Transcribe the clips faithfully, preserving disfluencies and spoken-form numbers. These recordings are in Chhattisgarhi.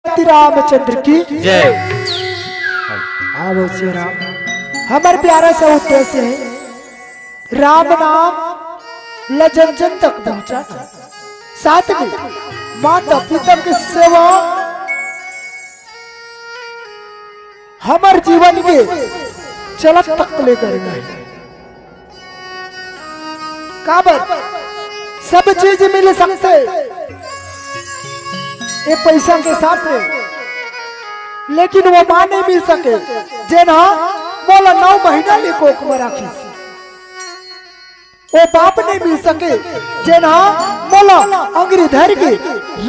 श्री रामचंद्र की जय। आवो श्री राम। हमर प्यारा सा उद्देश्य हे राम नाम ल जन जन तक पहुंचाना, साथ में माता पिता के सेवा हमर जीवन के चलक तक ले करना हे। काबर सब चीज मिल सकथे ए पैसा के साथ में, लेकिन वो माँ नहीं मिल सके जेन हा मोला नौ महीना ले कोख में राखिस। वो बाप नहीं मिल सके जेन हा मोला अंगरी धर के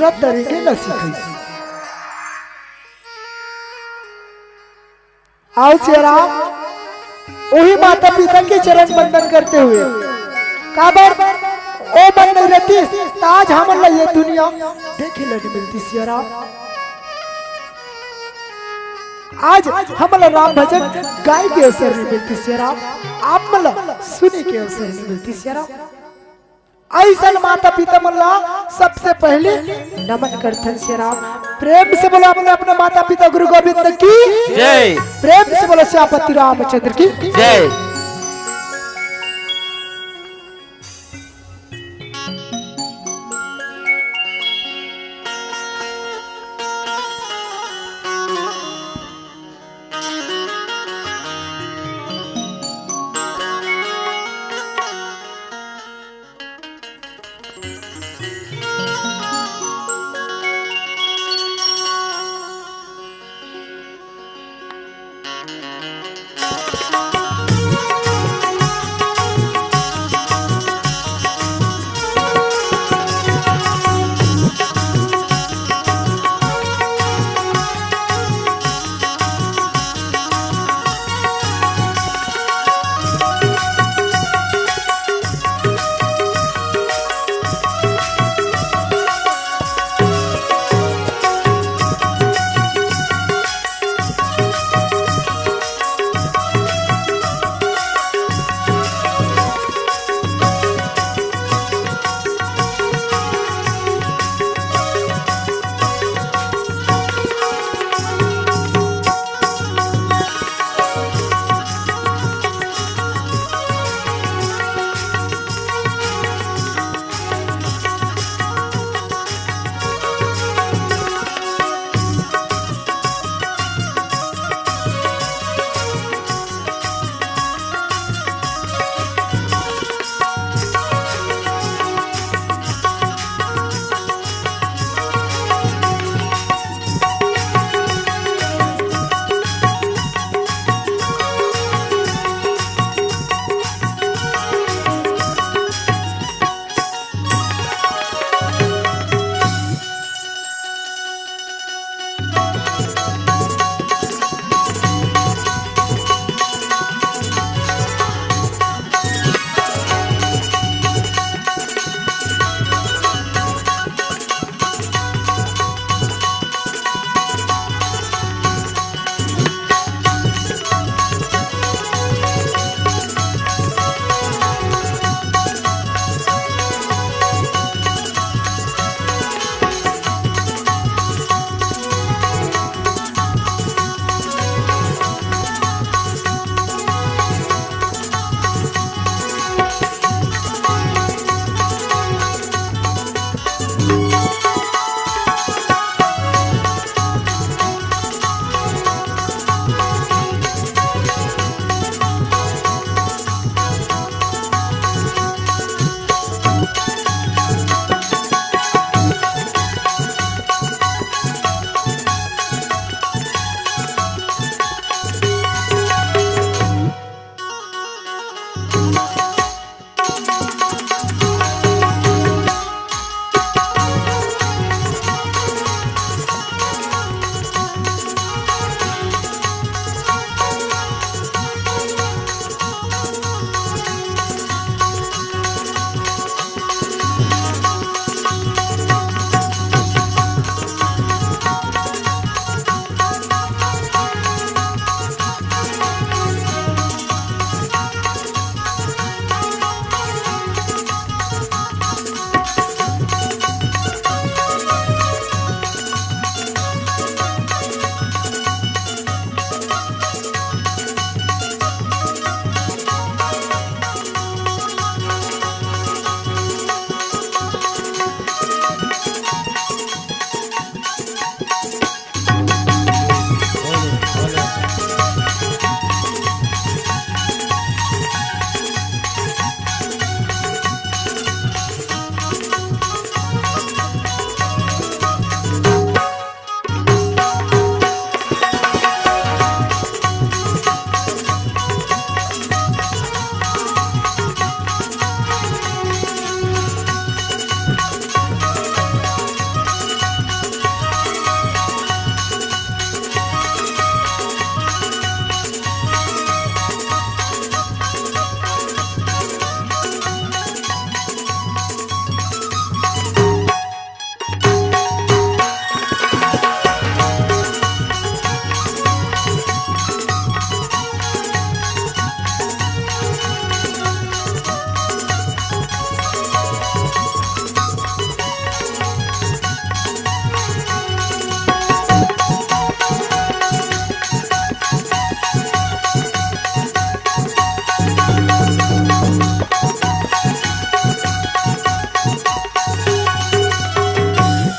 रद्द रेंगे ल सिखाइस। आओ श्री राम, वही माता पिता के चरण वंदन करते हुए, काबर ओ मन नहीं रहतिस त आज हमन ला ये दुनिया देखे ल नहीं मिलतिस श्री राम। आज हमन ला राम भजन गाए के अवसर नहीं मिलतिस श्री राम, आप मन ला सुने के अवसर नहीं मिलतिस श्री राम। अइसन माता पिता मन ला सबसे पहले नमन करथन श्री राम। प्रेम से बोलो अपने अपने माता पिता गुरु गोविंद की जय। प्रेम से बोलो श्यामपति रामचंद्र की जय।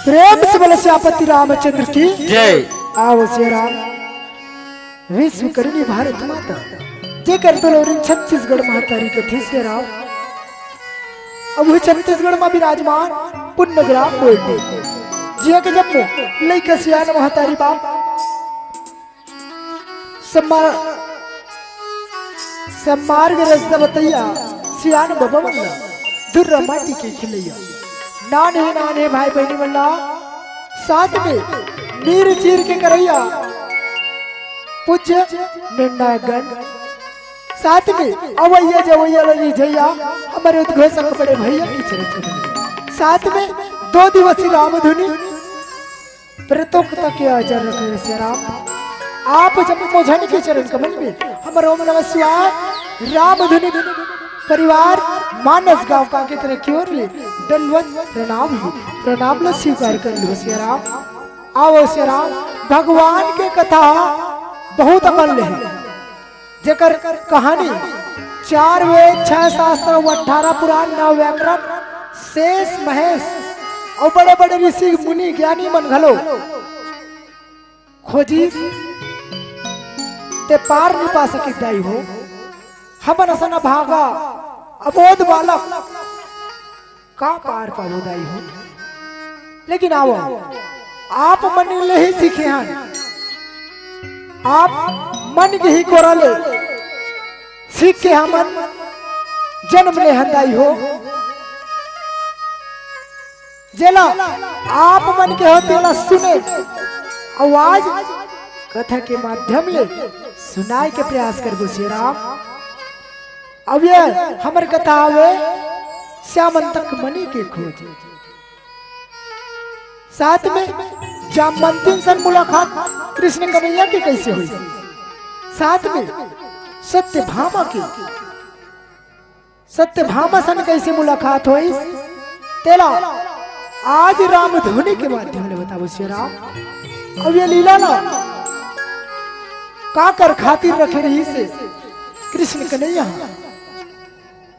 प्रेम से बोलो सियापति रामचंद्र की। जय। आओ सिया राम, विश्वकर्मी भारत माता, जेकर दुलौरिन छत्तीसगढ़ महतारी कथे सिया राम। अब वो छत्तीसगढ़ में विराजमान पुण्य ग्राम बोल दे, जिया के जब लइका सियान महतारी बाप सम्मा-, सम्मार्ग रस्ता बतैया, सियान बबा मन ला, दुर्रा माटी के खिलैया। नान्हे नान्हे भाई बहिनी मन ला, साथ में नीर चीर के करैया, पूज्य निर्णायक गण, साथ में अवैया जवैया ला रिझैया, हमर उद्घोषक बड़े भैया के चरण कमल में। साथ में दो दिवसीय रामधुनी, व्रतों तक के आचार रखे सिया राम। आप जब मोझन के चरण कमल में, हमर ओम नमः शिवाय रामधुनी परिवार मानस गांव का के तरह की ओर ले दंडवत प्रणाम ही, प्रणाम ला स्वीकार कर लो सिया राम। आओ सिया राम, भगवान के कथा बहुत अमूल्य है। जेकर कहानी चार वेद, छह शास्त्र, अठारह पुराण, नौ व्याकरण, शेष महेश अउ बड़े-बड़े ऋषि मुनि ज्ञानी मन घलो खोजिस, ते पार नइ पा सकिस दाई हो। हमन असन अभागा, अबोध बालक, का पार पाबो दाई हो? लेकिन आओ, आप मन ले ही सीखे हन, आप मन के ही कोरा ले सीख के हमन जन्म ले हन दाई हो। जेला आप मन के हो तेला सुने, अउ आज कथा के माध्यम ले सुनाए के प्रयास करबो सिया राम। अब ये हमर कथा हवे श्यामंतक मणि के खोज। साथ में जामवंतिन सन मुलाकात कृष्ण कन्हैया के कैसे हुई, साथ में सत्यभामा के, सत्यभामा सन कैसे मुलाकात हुई, तेला आज रामधुनी के माध्यम ले बताबो सिया राम। अब ये लीला ला काकर खातिर रखे रहिसे कृष्ण कन्हैया,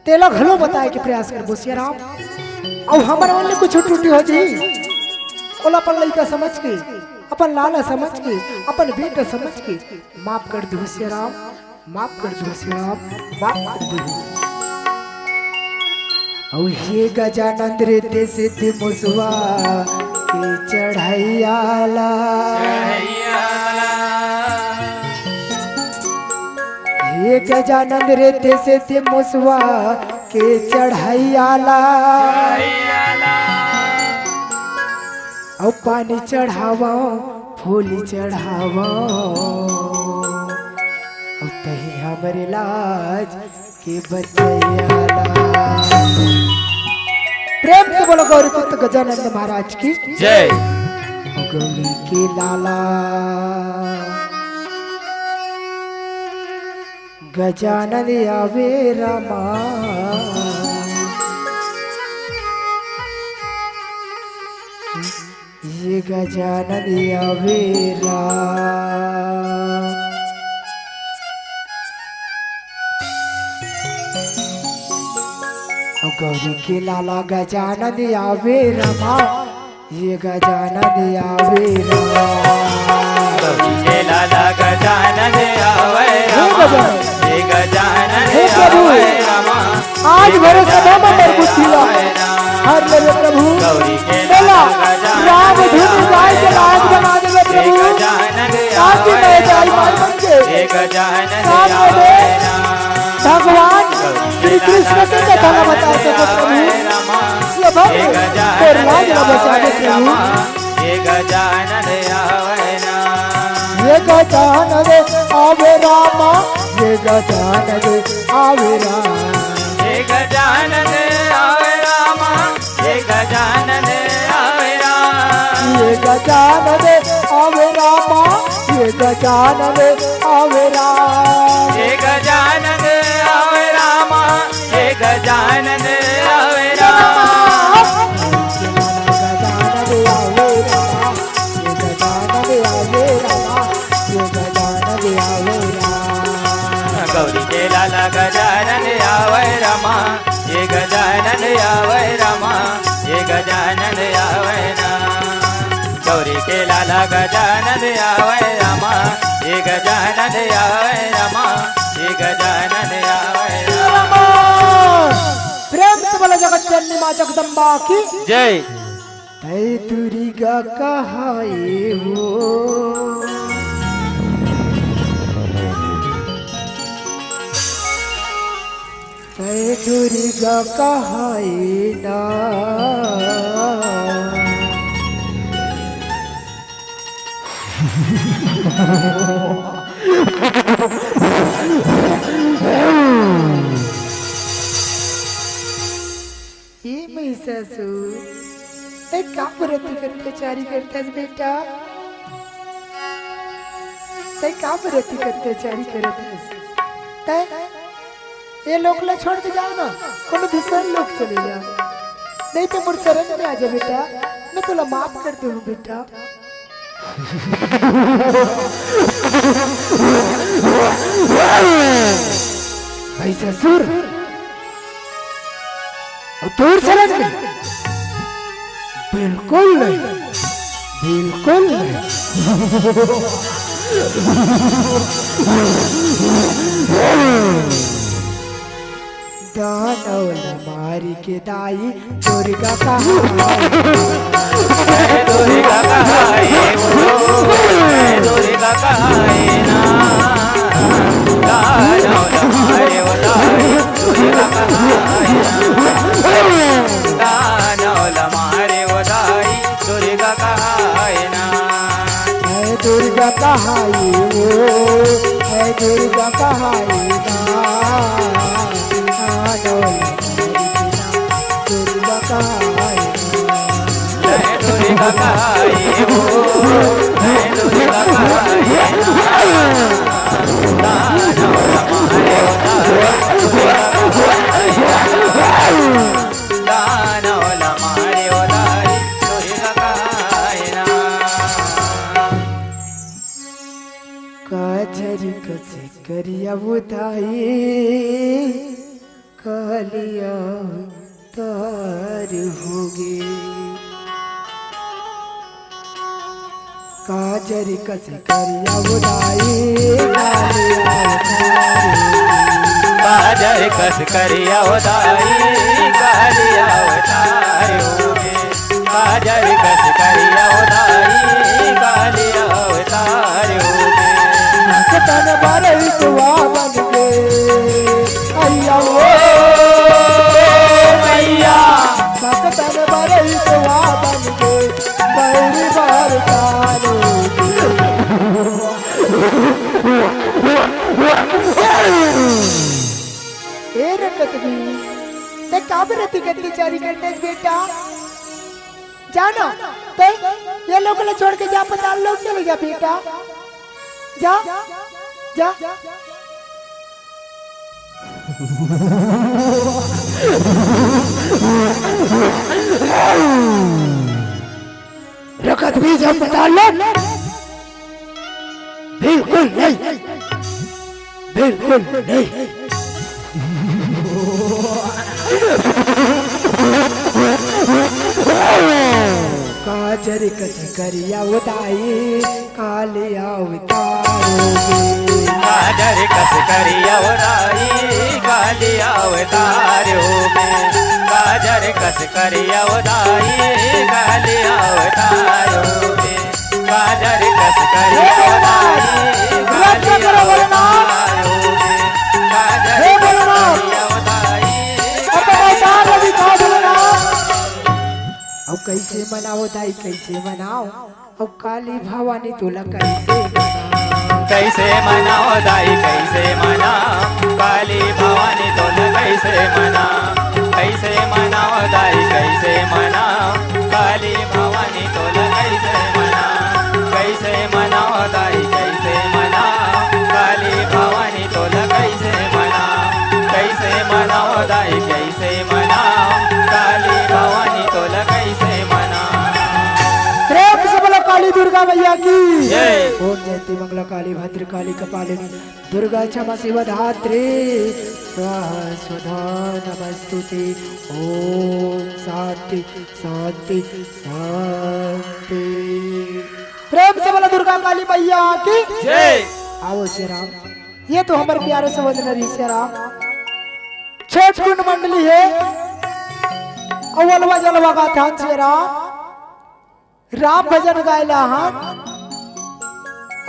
तेला घलो बताए के प्रयास करबो सिया राम। अउ हमर मन ले कुछ त्रुटि हो जाही, ओला अपन लइका समझ के, अपन लाला समझ के, अपन बेटा समझ के माफ कर दू सिया राम, माफ कर दू सिया राम, माफ कर दू। अउ हे गजानन रे ते सिद्ध मुसवा के चढ़ैया ला। हे गजानन रे ते सिद्ध मुसवा के चढ़ैया ला। अउ पानी चढ़ावव, फूल चढ़ावव, अउ तहीं हमरे लाज के बचैया ला। प्रेम से बोलो गौरी पुत्र गजानंद महाराज की जय। गौरी के लाला गजानन आवे रामा, ये गजानन आवे राम। ओ गौरी के लाला गजानन आवे रामा, ये गजानन आवे रामा। गौरी के लाला गजानन आवे हे रामा, गजानन। ये गजानन हे प्रभु, आवे रामा। आज भरे सभा में मोर बुद्धि ला हर लेवे प्रभु। गौरी के बोला, लाला गजानन राम धुन आवे गाय के लाज रामा। बना देवे ये प्रभु। गजानन ताकि आवे मैं जाई रामा। माई बन के ये गजानन काम में आवे दे। रामा। भगवान श्री कृष्ण के कथा ला बता सके प्रभु। ये भक्त तोर लाज ला बचा दे प्रभु। ये गजानन आवे ना। ये गजानन आवे रामा, ये गजानन आवे रामा। ये गजानन आवे रामा, ये गजानन आवे रामा। ये गजानन आवे रामा, ये गजानन आवे रामा। ये गजानन आवे रामा, ये गजानन आवे रामा। गजानन आवे रामा, ये गजानन आवे रामा, ये गजानन आवे रामा। गौरी के लाला गजानन आवे रामा, ये गजानन आवे रामा, ये गजानन आवे रामा। गौरी के लाला गजानन आवै रामा, हे गजानन आवै रामा, हे गजानन आवै रामा। प्रेम से बोलो जगत जननी माँ जगदम्बा की जय। तै दुर्गा कहाए हो, तै दुर्गा कहाए ना। ए महिषासुर, तै का बर अतिक अत्याचारी करथस बेटा? तै का बर अतिक अत्याचारी करथस? तै ए लोक ला छोड़ के जा ना, कोनो दूसर लोक चले जा, नहीं तो मोर शरण में आ जा बेटा, मैं तोला माफ कर दूँ बेटा। महिषासुर, अब तोर शरण में? बिल्कुल नहीं, बिल्कुल नहीं। दानव ला मारी के दाई दुर्गा कहाए। जय दुर्गा कहाए हो, जय दुर्गा कहाए ना। दानव ला मारे वो दाई दुर्गा कहाए ना। दानव ला मारे वो दाई दुर्गा कहाए ना। हे दुर्गा कहाए हो, हे दुर्गा कहाए ना। दुर्गा कहाए ना। हे दुर्गा कहाए हो, हे दुर्गा कहाए ना। दानव ला मारे वो दाई दुर्गा कहाए ना। दानव ला मारे वो दाई दुर्गा कहाए ना। काजर कस करिया वो दाई, कालिया तार होगे। काजर कस करिया वो दाई, कालिया तार होगे। काजर कस करिया वो दाई, कालिया तार होगे। काजर कस करिया वो दाई, कालिया तार होगे। नाक तन बरई सुआ बन गे, अइया वो मैया। नाक तन बरई सुआ बन गे, बैरी बार तार होगे। ए रकत भी, तै काबर अतिक अत्याचारी करथस बेटा? जा ना, तै ए लोक ला छोड़ के जा, पताल लोक चले जा बेटा, जा, जा। रकत भी जा पताल लोक। बिल्कुल नहीं, बिल्कुल नहीं। काजर कस करिया वो दाई, कालिया तार होगे। काजर कस करिया वो दाई, कालिया तार होगे। काजर कस करिया वो दाई, कालिया तार होगे। काजर कस करिया वो दाई, रक्षा करो भोलेनाथ। काजर हे भोलेनाथ। कस करिया वो दाई, अब तो अवतार अभी था भोलेनाथ। अब कैसे मनाओ दाई, कैसे मनाओ? अब काली भवानी तोला कैसे मनाओ? कैसे मनाओ दाई, कैसे मनाओ? काली भवानी तोला कैसे मनाओ? कैसे मनाओ दाई, कैसे मनाओ? काली भवानी तोला कैसे मनाओ? कैसे मनाओ दाई, कैसे मनाओ? काली भवानी तोला कैसे मनाओ? कैसे मनाओ दाई, कैसे मनाओ? काली भवानी तोला कैसे मनाओ? प्रेम से बोलो काली दुर्गा मैया की जय। ओम जयंती मंगला काली भद्र काली कपालिनी दुर्गा क्षमा शिवा धात्री स्वाहा स्वधा नमस्तुते। ओम शांति शांति शांति। दुर्गा काली मैया की जय। आओ सियाराम, ये तो हमर प्यारे से वजन रही सियाराम। छठ कुंड मंडली हे, अउ अलवा जलवा गाथन सियाराम। राम भजन गाय ला हन,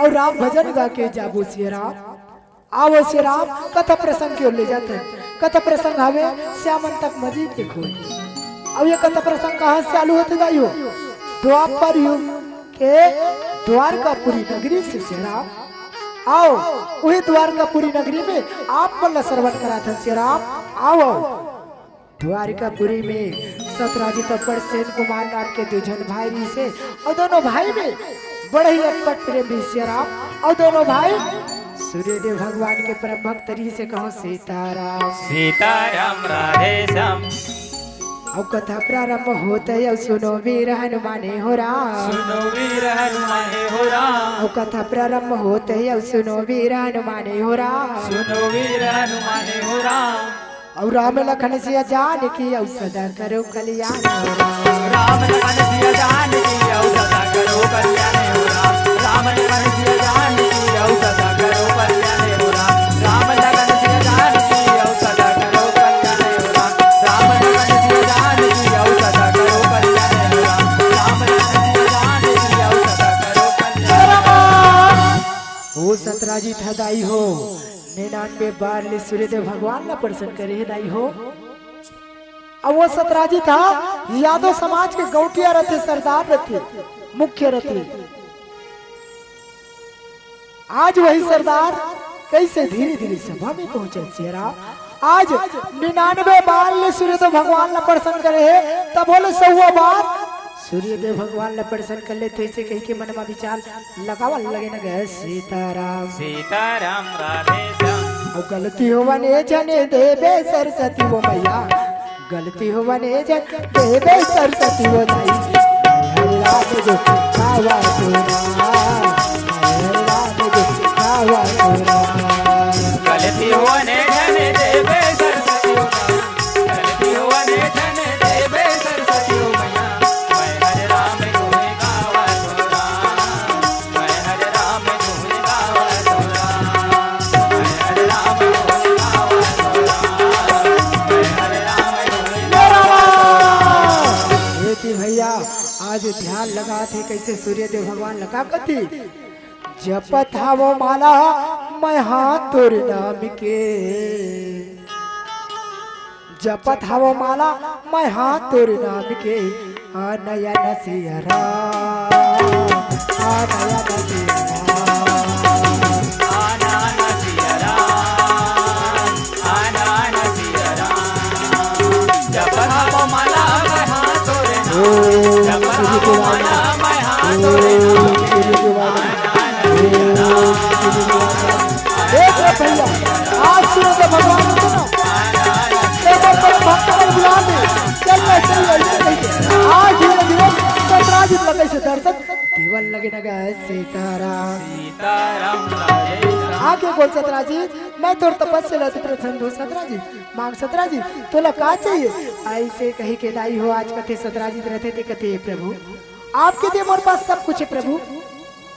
अउ राम भजन गा के जाबो सियाराम। आवो सियाराम, कथा प्रसंग के ओर ले जाथन। कथा प्रसंग हवे श्याम अंतक मजीद के खोज। अब ये कथा प्रसंग कहाँ से चालू होथे दाई हो? द्वापर युग के द्वारकापुरी नगरी से सियाराम। आओ, वही द्वारकापुरी नगरी में आप मन ला श्रवण कराथन सियाराम। आओ, आओ। द्वारिकापुरी में सतराजित अउ सेन कुमार नाम के दू झन भाई रहिसे, अउ दोनों भाई में बड़े ही अटपट प्रेम रहिसे राम। अउ दोनों भाई सूर्यदेव भगवान के परम भक्त रहिसे, कहो सीताराम। सीताराम राधे श्याम। अउ कथा प्रारंभ होत हे, अउ सुनो वीर हनुमाने हो राम। सुनो वीर हनुमाने हो राम। अउ कथा प्रारंभ होत हे, अउ सुनो वीर हनुमाने हो राम। सुनो वीर हनुमाने हो राम। अउ राम लखन सिया जानकी अउ सदा करो कल्याण। राम लखन सिया जानकी अउ सदा करो कल्याण हो राम। राम लखन सिया जानकी अउ सदा करो कल्याण हो राम। राम लखन सिया जानकी अउ सदा करो कल्याण हो राम। राम लखन सिया जानकी अउ सदा करो कल्याण हो राम। राम लखन सिया जानकी अउ सदा करो कल्याण हो राम। ओ सतराजित ह दाई हो, निन्यानवे बार ले सूर्यदेव भगवान ला प्रसन्न करे हे दाई हो। अब वो सतराजित ह यादव समाज के गौटिया रथे, सरदार रथे, मुख्य रथे। आज वही सरदार कइसे धीरे धीरे सभा में पहुंचत सियाराम। आज निन्यानवे बार ले सूर्यदेव भगवान ला प्रसन्न करे हे, तब बोले सौवा बार सूर्यदेव भगवान ला प्रसन्न कर लेथे, अइसे कहिके मन मा विचार लगावल लगे न गए सीताराम। सीताराम राधे श्याम। अउ गलती होवन ए झन देबे सरस्वती वो मैया, गलती होवन ए झन देबे सरस्वती वो दाई। हरे राम जो आवा तोरा, हरे राम जो आवा तोरा। गलती होवन ए झन देबे सरस्वती वो मैया। ए जी भैया, आज ध्यान लगाथे कइसे सूर्यदेव भगवान लगा कथी। जपत हवो माला मैं हा तोर नाम के, जपत हवो माला मैं हा तोर नाम के। आ नयन सिया राम, आ नयन सिया राम। ओम सूर्य देवाय नमः। ओम सूर्य देवाय नमः। ओम सूर्य देवाय नमः। देख रे भैया, आज सूर्य देव भगवान को ना, एक बार बड़े भक्त को बुला दे, चल ले, चल ले, ऐसे कहिके। आज धीरे धीरे सतराजित लगे से दर्शन देवल लगे न गए सीताराम। सीताराम राधे श्याम। आगे बोल सतराजित, मैं तोर तपस्या ला प्रसन्न हूँ सतराजित। मांग सतराजित, तोला का चाहिए? अइसे कहिके दाई हो, आज कथे सतराजित रथे ते कथे, "हे प्रभु, आपके दिए मोर पास सब कुछ हे प्रभु,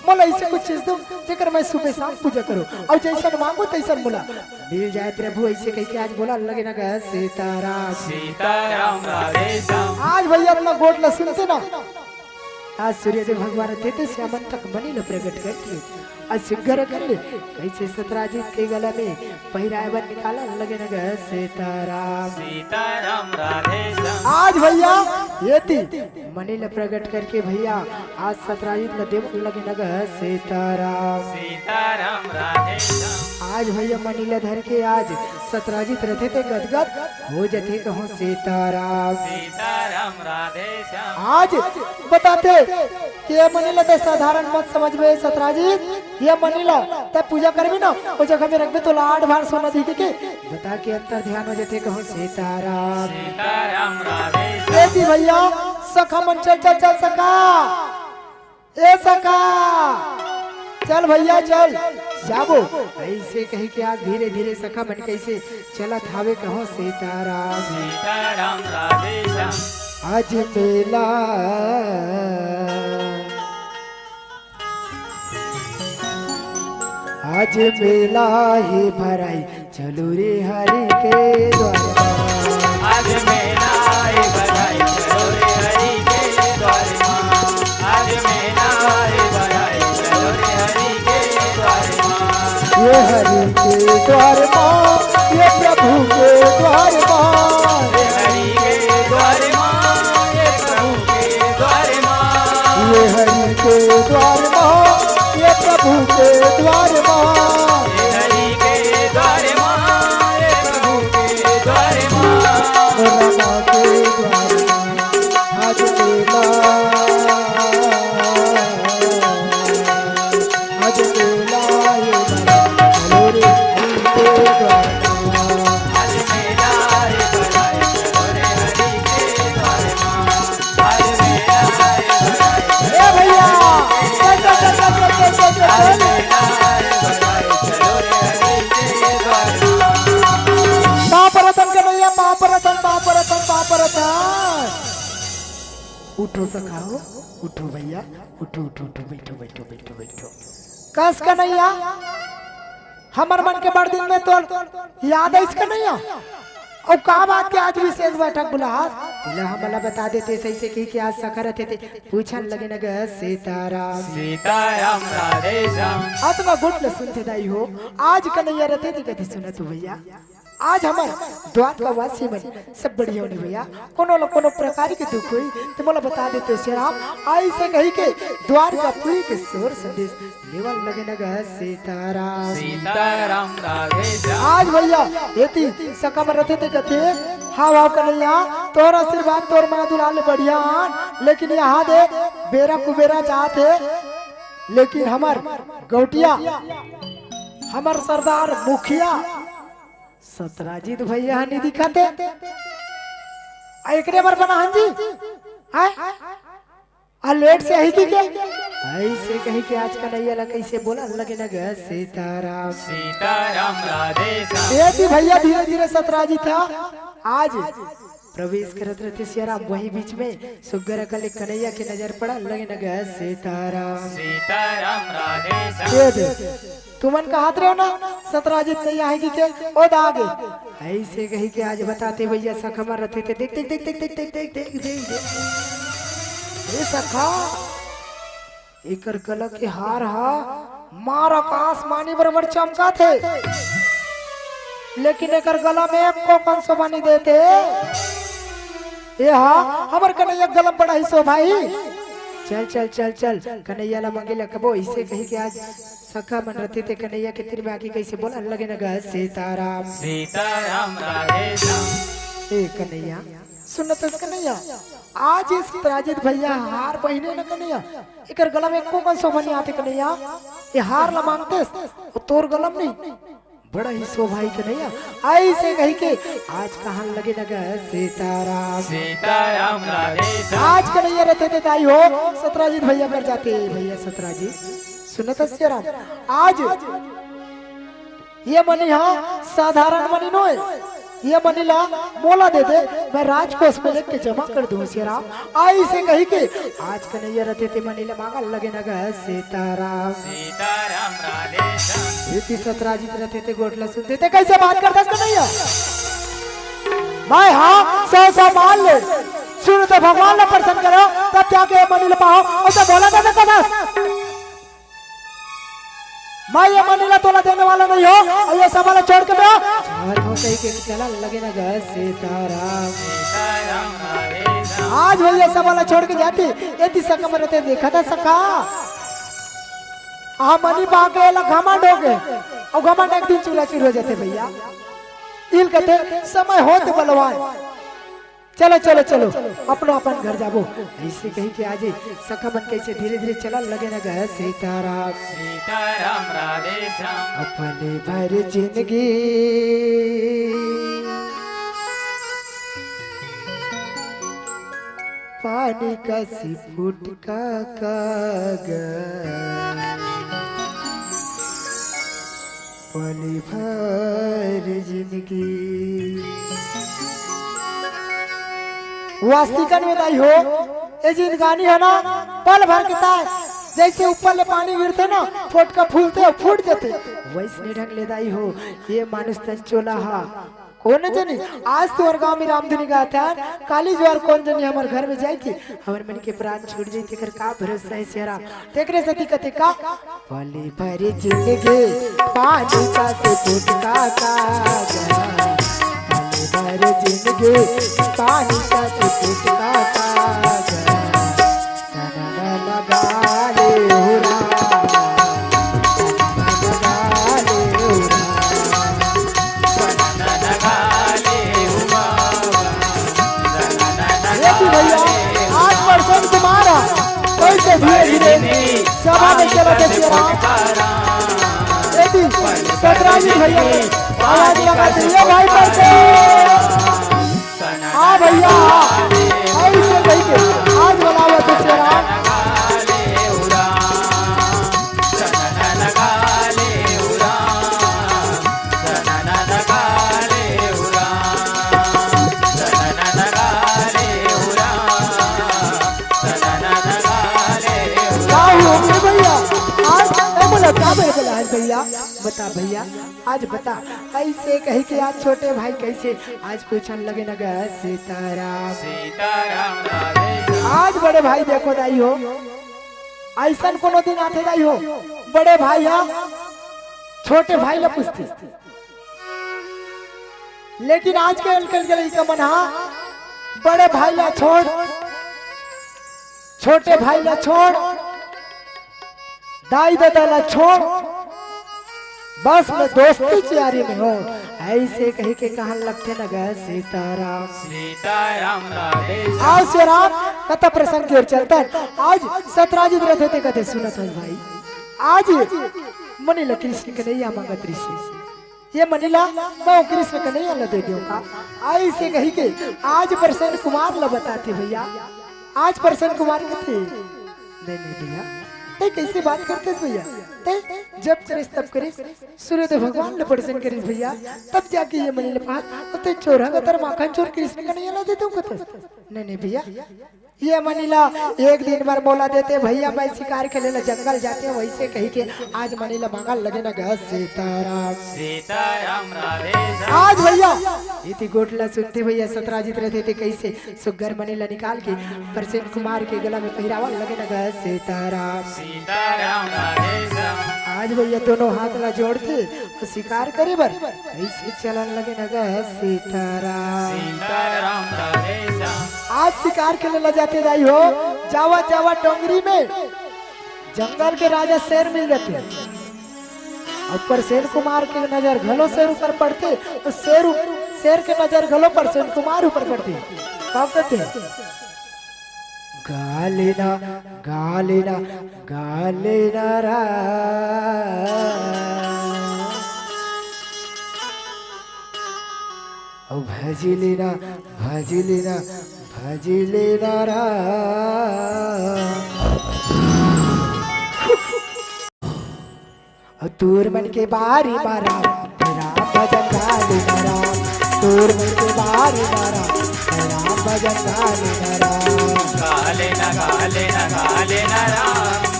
मोला अइसे कुछ चीज दो, जेकर मैं सुबह शाम पूजा करूँ, अउ जइसन मांगू तइसन मोला मिल जाए प्रभु।" अइसे कहिके आज बोला लगे न गए सीताराम। सीताराम राधे श्याम। आज भैया अपना गोठ ला सुनते ना, आज सूर्यदेव भगवान रथे ते श्याम अंतक मणि ल प्रगट करके आज सुग्घर कर ले, कइसे सतराजित के गला में पहिराए बर निकाला लगे न गए सीताराम। सीताराम राधे श्याम। आज भैया ये ती मणि ल प्रगट करके भैया आज सतराजित ल देवल लगे न गए सीताराम। सीताराम राधे श्याम। आज भैया मणि ल धर के आज सतराजित रथे ते गदगद हो जथे, कहो सीताराम। सीताराम राधे श्याम। आज बताथे कि ये मणि ल तो साधारण मत समझबे सतराजित, ये मणि ल त पूजा करबे ना, ओ जगह में रखबे तो लाड भार सोना दी के बता के अंतर ध्यान हो जथे, कहो सीताराम। सीताराम राधे श्याम। ए जी भैया, सखा मन चल, चल, चल सखा। ए सखा, चल भैया चल, जाबो। अइसे कहिके आज धीरे धीरे सखा मन कइसे चलत हावे, कहो सीताराम। सीताराम राधे श्याम। आज मेला, आज मेला हे भराई, चलो रे हरि के द्वार मा। आज मेला हे भराई, चलो रे हरि के द्वार मा। आज मेला हे भराई, चलो रे हरि के द्वार मा। ये हरि के द्वार मा, ये प्रभु के द्वार मा। ये हरि के द्वार मा, ये प्रभु के द्वार मा। ये हरि के द्वार मा, ये प्रभु के द्वार मा। ये हरि के द्वार मा, ये प्रभु के द्वार मा। रामा के द्वार मा, आज मेला। आज मेला हे भराई, चलो रे हरि के द्वार मा। आज मेला हे भराई, चलो रे हरि के द्वार मा। आज मेला हे भराई, ए भैया, चल, चल, चल। पाँव परत हन कन्हैया, पाँव परत हन, पाँव परत हन, पाँव परत हन। उठो सखा हो, उठो भैया, उठो, उठो, उठो, बैठो, बैठो, बैठो, बैठो। कस कन्हैया, हमर मन के बड़ दिन में तोर याद आइस कन्हैया। अउ का बात के आज विशेष बैठक बुलास? एला हमला बता देते, सही से कही के आज सखा रथे ते पूछन लगे न ग सीताराम। सीताराम राधे श्याम। अतना गुट ल सुनथे दाई हो, आज कन्हैया रथे ते कथी सुनत हो भैया। आज हमर द्वारका वासी मन सब बढ़िया होने भैया, कोनो ल कोनो प्रकार के दुख होई ते मोला बता देते श्याम। आई से कही के द्वारकापुरी के सोर संदेश लेवन लगे न ग सीताराम। सीताराम राधे श्याम। आज भैया एती सखा मन रथे ते कथे, हाँ वाह कन्हैया, तोर आशीर्वाद तोर माया दुलार ले बढ़िया आन, लेकिन यहाँ दे बेरा कुबेरा जात हे, लेकिन हमर गौटिया, हमर सरदार मुखिया सतराजीत भैया ह नी दिखत हे। आ एकरे बर बनाहन जी, हैं? आ लेट से आही कि के? ऐसे कही के आज कन्हैया ला कैसे बोलन लगे न ग सीताराम। सीताराम राधे श्याम। ए जी भैया धीरे धीरे सतराजीत ह आज प्रवेश करत रथे सियाराम, वही बीच में सुग्घर अकन ले कन्हैया के नजर पड़न लगे न ग सीताराम। सीताराम राधे श्याम। ए दे, तुमन कहत रहो ना सतराजीत नहीं आही कि के, ओ दागे। ऐसे कही के आज बताते भैया सखा मन रथे ते देख, देख, देख। ए सखा, एकर गला के हार हा मार आकाशमानी बराबर चमकत हे, लेकिन एकर गला में एको कन शोभा नहीं देते। ए हा, हमर कन्हैया गला बड़ा ही शोभा ही। चल, चल, चल, चल, कन्हैया ला मंगे ला कबो, इसे कही के आज सखा मन रथे ते कन्हैया के तीर में आके कैसे बोलन लगे न ग सीताराम। सीताराम राधे श्याम। ए कन्हैया, सुनत हस कन्हैया, आज इस सतराजीत भैया हार पहिने न कन्हैया, एकर गला में एको कन शोभा नहीं आते कन्हैया। ये हार ला मांगतेस, वो तोर गला में नहीं, बड़ा ही शोभा ही कन्हैया। ऐसे कही के आज कहन लगे न ग सीताराम। सीताराम राधे श्याम। आज कन्हैया रथे ते दाई हो सतराजीत भैया कर जाते, भैया सतराजीत। सुनत हस सियाराम, आज ये मनी हा साधारण मनी नोय, ये मनी ला मोला दे दे, मैं राजकोष में लेके जमा कर दूं सियाराम। ऐसे कही के आज कन्हैया रथे ते मनी ला मांगन लगे न ग सीताराम। सीताराम राधे श्याम। इति सतराजीत रथे ते गोठ ला सुनथे ते कैसे बात करथस कन्हैया। मैं हा सौ सौ माल ले, सुन तो भगवान ला प्रसन्न करो, तब जाके ये मनी ला पाओ, ऐसे बोला कैसे करथस? मैं ये मनी ला तोला देने वाला नहीं हो, अउ ये सब ला छोड़ के मैं जात हो कही के चलन लगे न ग सीताराम। आज भैया सब ला छोड़ के जाती, एती सखा मन रथे देखत हस सखा। आ मनी पाके एला घमंड हो गे, अउ घमंड एक दिन चूरा चूर हो जाते भैया। इल कथे समय होत बलवान। चलो, चलो, चलो, अपनो अपन घर जाबो। ऐसे कही के आज सखा मन कैसे धीरे धीरे चलन लगे न ग सीताराम। सीताराम राधे श्याम। अपने भर जिंदगी पानी का सिपुट का कागज। पल भर जिंदगी। वास्तिकन में दाई हो, ए जिंदगानी है ना, पल भर के ताय, जैसे ऊपर ले पानी गिरथे ना, फोटका फूलथे अउ फूट जथे, वैसने ढंग ले दाई हो, ये मानुष तन चोला हा। कोन जनी, आज तोर गांव में रामधुनी गाथे, काली जुआर कोन जनी हमर घर में जाए के हमर मन के प्राण छूट जाई, तेकर का भरोसा हे सियाराम। तेकरे सेती कथे का, पली भरी जिंदगी पानी का से फुटका का, पली भरी जिंदगी पानी का से फुटका का। ये भी भैया, आज परसेंट तुम्हारा, कैसे धीरे धीरे सभा में चला के तेरा। ये भी सतराजी भैया ने आवाज लगा दी, ये भाई परसेंट। हाँ भैया, हाँ। ऐसे कही के आज बोलावत हे शेरा। का हुआ भैया? आज ए बोला, का बोला आज भैया? बता भैया, आज बता। ऐसे कही के आज छोटे भाई कैसे आज पूछन लगे न ग सीताराम। सीताराम राधे श्याम। आज बड़े भाई देखो दाई हो, ऐसन कोनो दिन आथे दाई हो, बड़े भाई हा छोटे भाई ला पूछथे। लेकिन आज के आजकल के लइका मन हा बड़े भाई ला छोड़, छोटे भाई ला छोड़, दाई ददा ला छोड़, बस मैं दोस्ती चियारी में हूँ। ऐसे कही के कहन लगथे न ग सीताराम। सीताराम राधे श्याम। आज से राम कथा प्रसंग की ओर चलता है। आज सतराजित रथे ते कथे सुनत है भाई। आज मनी ला कृष्ण कन्हैया मांगत रिहिसे। ये मनी ला मैं कृष्ण कन्हैया ला दे दूंगा। ऐसे कही के आज प्रसन्न कुमार ला बताथे भैया। आज प्रसन्न कुमार कथे, नहीं, नहीं भैया, ते कैसे बात करथे भैया? ते जब करिस तब करिस, सूर्यदेव भगवान ला प्रसन्न करिस भैया, तब जाके ये मनी ला पास, अउ ते चोरहा कथस माखन चोर कृष्ण कन्हैया ला दे दूंगा तो। नहीं, नहीं भैया, ये मनी ला एक दिन बर मोला देते भैया, मैं शिकार खेले ला जंगल जाते, वैसे कही के आज मनी ला मांगन लगे न ग सीताराम। सीताराम राधे श्याम। आज भैया, इति गोठ ला सुनथे भैया, सतराजित रथे ते कैसे सुग्घर मनी ला निकाल के प्रसन्न कुमार के गला में पहिरावन लगे न ग सीताराम। सीताराम राधे श्याम। आज भैया दोनों हाथ ला जोड़थे अउ शिकार करे बर ऐसे चलन लगे न ग सीताराम। सीताराम राधे श्याम। आज शिकार खेले ला जाथे दाई हो, जावा जावा डोंगरी में जंगल के राजा शेर मिल जाथे। अउ प्रसन्न कुमार के नजर घलो शेर ऊपर पड़थे, अउ शेर उ-, शेर के नजर घलो प्रसन्न कुमार ऊपर पड़थे। का कथे? गाले ना, गाले ना, गाले ना रा। अउ भजिले ना, भजिले ना, भजिले ना रा। अउ तोर मन के बारी मारा, राम भजन गाले ना रा। तोर मन के बारी मारा, राम भजन गाले ना रा। गाले ना, गाले ना, गाले ना रा।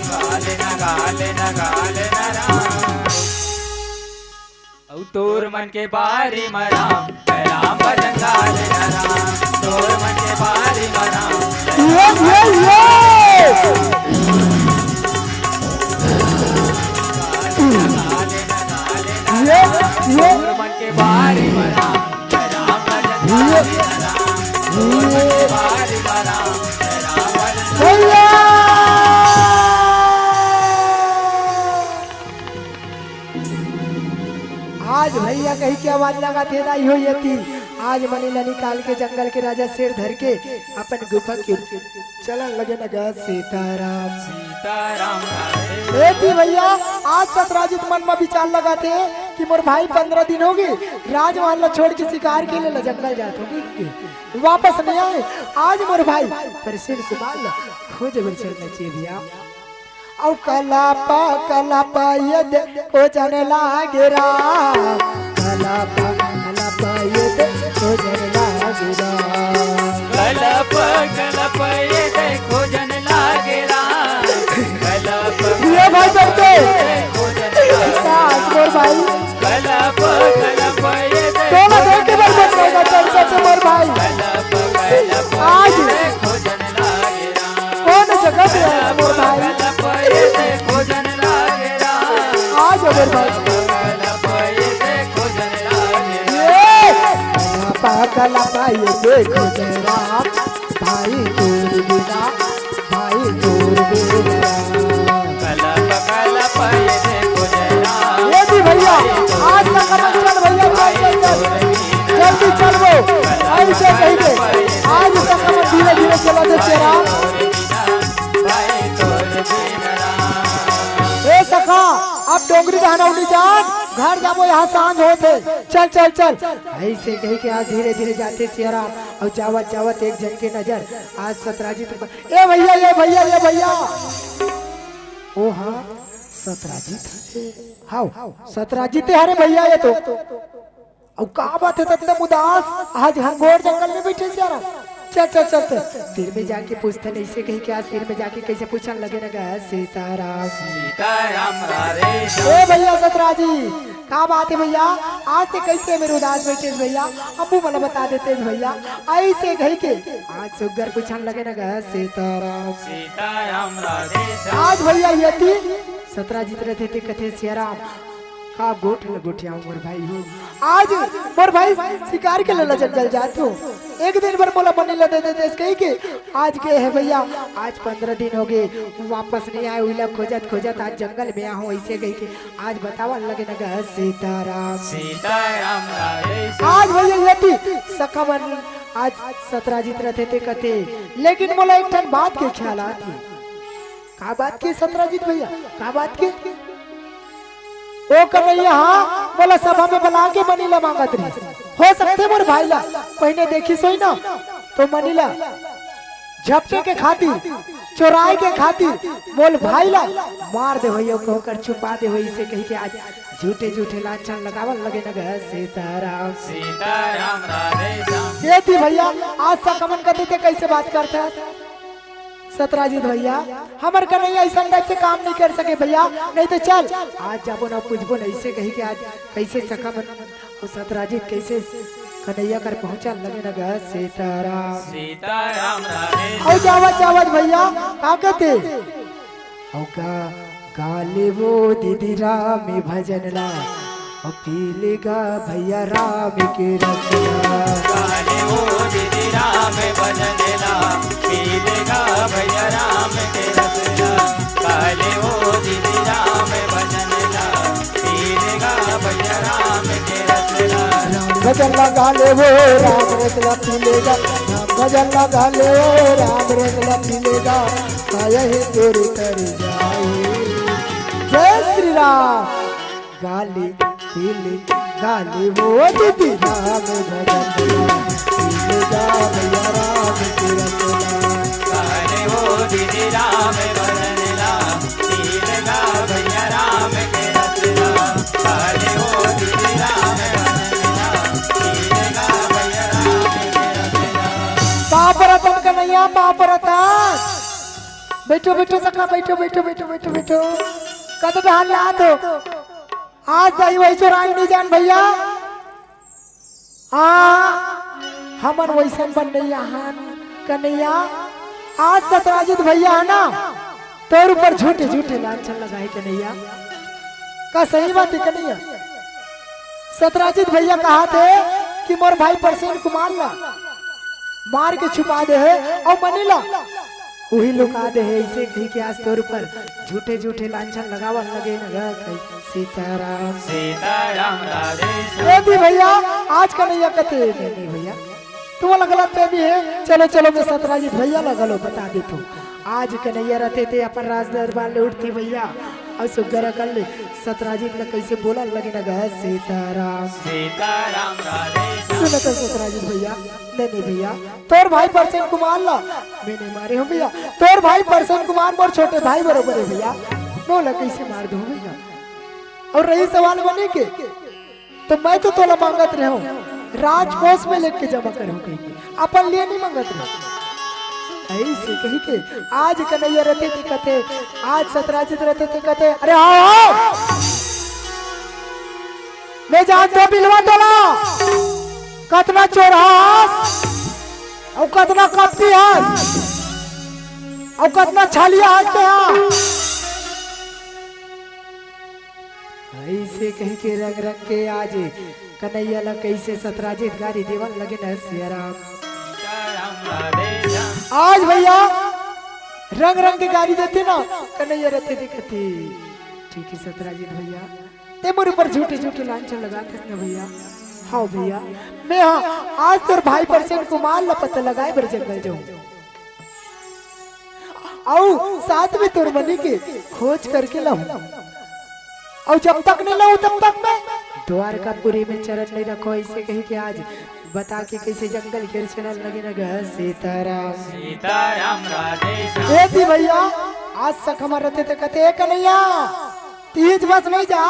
गाले ना, गाले ना, गाले ना रा। अउ तोर मन के बारी म राम, राम भजन गाले न राम। तोर मन के बारी म राम, ये, ये, ये। ये, ये। तोर मन के बारी म राम, राम भजन गाले न राम। तोर मन के बारी म राम, राम भजन गाले न राम। भैया। आज भैया कही के आवाज लगाथे दाई हो एती। आज मनी ला निकाल के जंगल के राजा शेर धर के अपन गुफा के चलन लगे न ग सीताराम। सीताराम। एती भैया, आज सतराजित मन म विचार लगाथे कि मोर भाई पंद्रह दिन होगे, राजमहल ला छोड़ के शिकार खेले ला जंगल जात होगे, वापस नहीं आए। आज मोर भाई प्रसन्न कुमार ला खोजे बर चलना चाहिए भैया। अउ कलप कलप ये दे खोजन लागे राम, कलप कलप ये दे खोजन लागे राम। कलप कलप ये दे खोजन लागे राम, कलप तोला देखे बर मन करथे, चल, चल, चल, मोर भाई। आज कौन जगह पे है मोर भाई? आज मोर भाई। ये पागल पाए देखो जरा, भाई तोर बिना, भाई तोर बिना। ये भी भैया, आज का कमल चल भैया, चल, चल, चल। जल्दी चल वो, ऐसे कहीं के। आज का कमल धीरे धीरे चला दे तेरा। ए सखा, अब डोंगरी रहना उनी जान, घर जाबो, यहाँ सांझ होत हे। चल, चल, चल। ऐसे कही के आज धीरे धीरे जाथे सियाराम, अउ जावत जावत एक झन के नजर आज सतराजित ऊपर। ए भैया, ए भैया, ए भैया। ओ हाँ, सतराजित हे। हाव, सतराजित हे रे भैया ये तो। अउ का बात हे एकदम उदास, आज घनघोर जंगल में बैठे सियाराम। चल, चल, चल, चल। तीर में जाके पूछथन, ऐसे कही के आज तीर में जाके कैसे पूछन लगे न गा, सीताराम। सीताराम राधे श्याम। ए भैया सतराजित, का बात हे भैया? आज ते कैसे मेरे उदास बैठे हे भैया? अब्बू मला बता देते हे भैया। ऐसे कही के आज सुग्घर पूछन लगे न गा, सीताराम। सीताराम राधे श्याम। आज भैया यदि सतराजित रथे ते कथे सियाराम, का गोठ ल गोठियाऊं मोर भाई हो। आज मोर भाई शिकार के लेला जंगल जात हो। एक दिन भर मोला मनी ल दे दे देस कही के आज गे हे भैया, आज पंद्रह दिन हो गे, वापस नहीं आए, उइला खोजत खोजत आज जंगल में आहूं, ऐसे कही के आज बतावन लगे न गा सीताराम। सीताराम राधे श्याम। आज भैया यदि सखा मन आज सतराजित रथे ते कथे, लेकिन मोला एक ठन बात के ख्याल आत हे। का बात के सतराजित भैया, का बात के? ओ कन्हैया, हाँ, मोला सभा में बला के मनी ला मांगत रहिस। हो सकथे मोर भाई ला पहिने देखिस होही ना, तो मनी ला झपटे के खातिर, चोराए के खातिर मोर भाई ला मार दे होही, ओकर छुपा दे होही, इसे कही के आज झूठे झूठे लांछन लगावन लगे न गा सीताराम। सीताराम राधे श्याम। ये थी भैया, आज सखा मन कथे ते कैसे बात करथे? सतराजित भैया, हमर कन्हैया ऐसन टाइप के काम नहीं कर सके भैया, नहीं तो चल आज जाबो ना पूछबो ना, ऐसे कही के आज कैसे सखा मन अउ सतराजित कैसे कन्हैया कर पहुंचा लगे न गा सीताराम। सीताराम राधे। अउ जावत जावत भैया का कहते? अउ गा, गा ले वो दीदी राम भजन ला, अउ पी ले गा भैया राम के रसला। गा ले वो दीदी राम भजन ला, पी ले गा भैया राम के रसला। गा ले वो दीदी राम भजन ला, पी ले गा भैया राम के रसला। राम भजन ला गा ले वो राम रसला पी ले गा। राम भजन ला गा ले वो राम रसला पी ले गा। काया हे तोरे तर जाए। जय श्री राम। गा ले, पी ले, गा ले वो दीदी राम भजन ला। पी ले गा भैया राम के रसला। गा ले वो दीदी राम भजन ला। पी ले गा भैया राम के रसला। गा ले वो दीदी राम भजन ला। पी ले गा भैया राम के रसला। पाँव परत हन कन्हैया, पाँव परत हन। बैठो, बैठो सखा, बैठो, बैठो, बैठो, बैठो, बैठो। कत डहान ला दो। आज दाई वही चोराई नहीं जान भैया। हाँ, हमन वैसन बन नहीं आहान कन्हैया। आज सतराजित भैया हे ना, तोर ऊपर झूठे झूठे लांछन लगाए कन्हैया। का सही बात हे कन्हैया? सतराजित भैया कहत हे कि मोर भाई परसेन कुमार ला मार के छुपा दे हे अउ मनी ला उही लुका दे हे, ऐसे कही के आज तोर ऊपर झूठे झूठे लांछन लगावन लगे न गा कही। सीताराम। सीताराम राधे श्याम। ए दी भैया, आज कन्हैया कथे, नहीं, नहीं भैया, तुमन ला गलतफहमी हे। चलो, चलो, मैं सतराजित भैया ला घलो बता देथों। आज कन्हैया रथे ते अपन राज दरबार ले उठथे भैया, अउ सुग्घर अकन ले सतराजित ला कैसे बोलन लगे न गा, सीताराम। सीताराम राधे श्याम। सुन तो सतराजित भैया, नहीं, नहीं भैया, तोर भाई परसेन कुमार ला मैं नहीं मारे हों भैया, तोर भाई परसेन कुमार मोर छोटे भाई बरोबर हे भैया, मैं ओला कैसे मार दूं भैया? अउ रही सवाल मनी के, तो मैं तो तोला मांगत रहेंव, राजकोष में लेके जमा करे हों कही के, अपन लिए नहीं मांगत रहेंव। ऐसे कही के आज कन्हैया रथे ते कथे, आज सतराजित रथे ते कथे, अरे आओ, आओ। मैं जानथों बिलवा तोला, कतना चोरहा हस, अउ कतना कपटी हस, अउ कतना छलिया हस तेहा। अइसे कहिके रंग रंग के आज कन्हैया ला कइसे सतराजित गारी देवन लगे न सियाराम। आज भइया रंग रंग के गारी देथे ना, कन्हैया रथे दिखथे। ठीक हे सतराजित भइया, ते मोर ऊपर झूठे झूठे लांछन लगाथस ना भइया। हव भइया, मैं हा आज तोर भाई परसेन कुमार ला पता लगाए बर जंगल जाहूं, अउ साथ में तोर मनी के खोज करके लाहूं, अउ जब तक नइ लाहूं तब तक मैं द्वारकापुरी में चरण नइ रखों, अइसे कहिके आज बता के कइसे जंगल के चरण लगे न ग सीताराम। सीताराम राधे श्याम। ए दी भइया, आज सखमा रथे ते कथे, "ए कन्हैया, तीज बस नइ जा,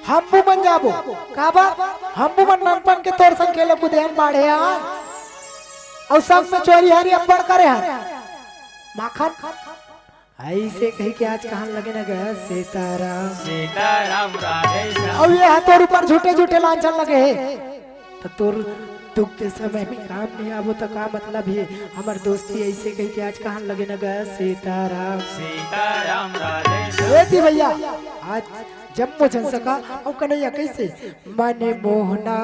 हम्मू मन जाबो।" काबर? हम्मू मन ननपन के तोर संग खेले कूदे हन, बाढ़े हन, अउ संग में चोरी हारी अब्बड़ करे हन। माखन अइसे कहिके आज कहन लगे न ग सीताराम। सीताराम राधे श्याम। अउ ये हा तोर ऊपर झूठे झूठे लांछन लगे हे, त तोर दुख के समय में काम नइ आबो त का मतलब हे? हमर दोस्ती अइसे कहिके आज कहन लगे न ग सीताराम। सीताराम राधे श्याम। ए दी भइया, आज जम्मो झन सखा अउ कन्हैया कइसे मन मोहना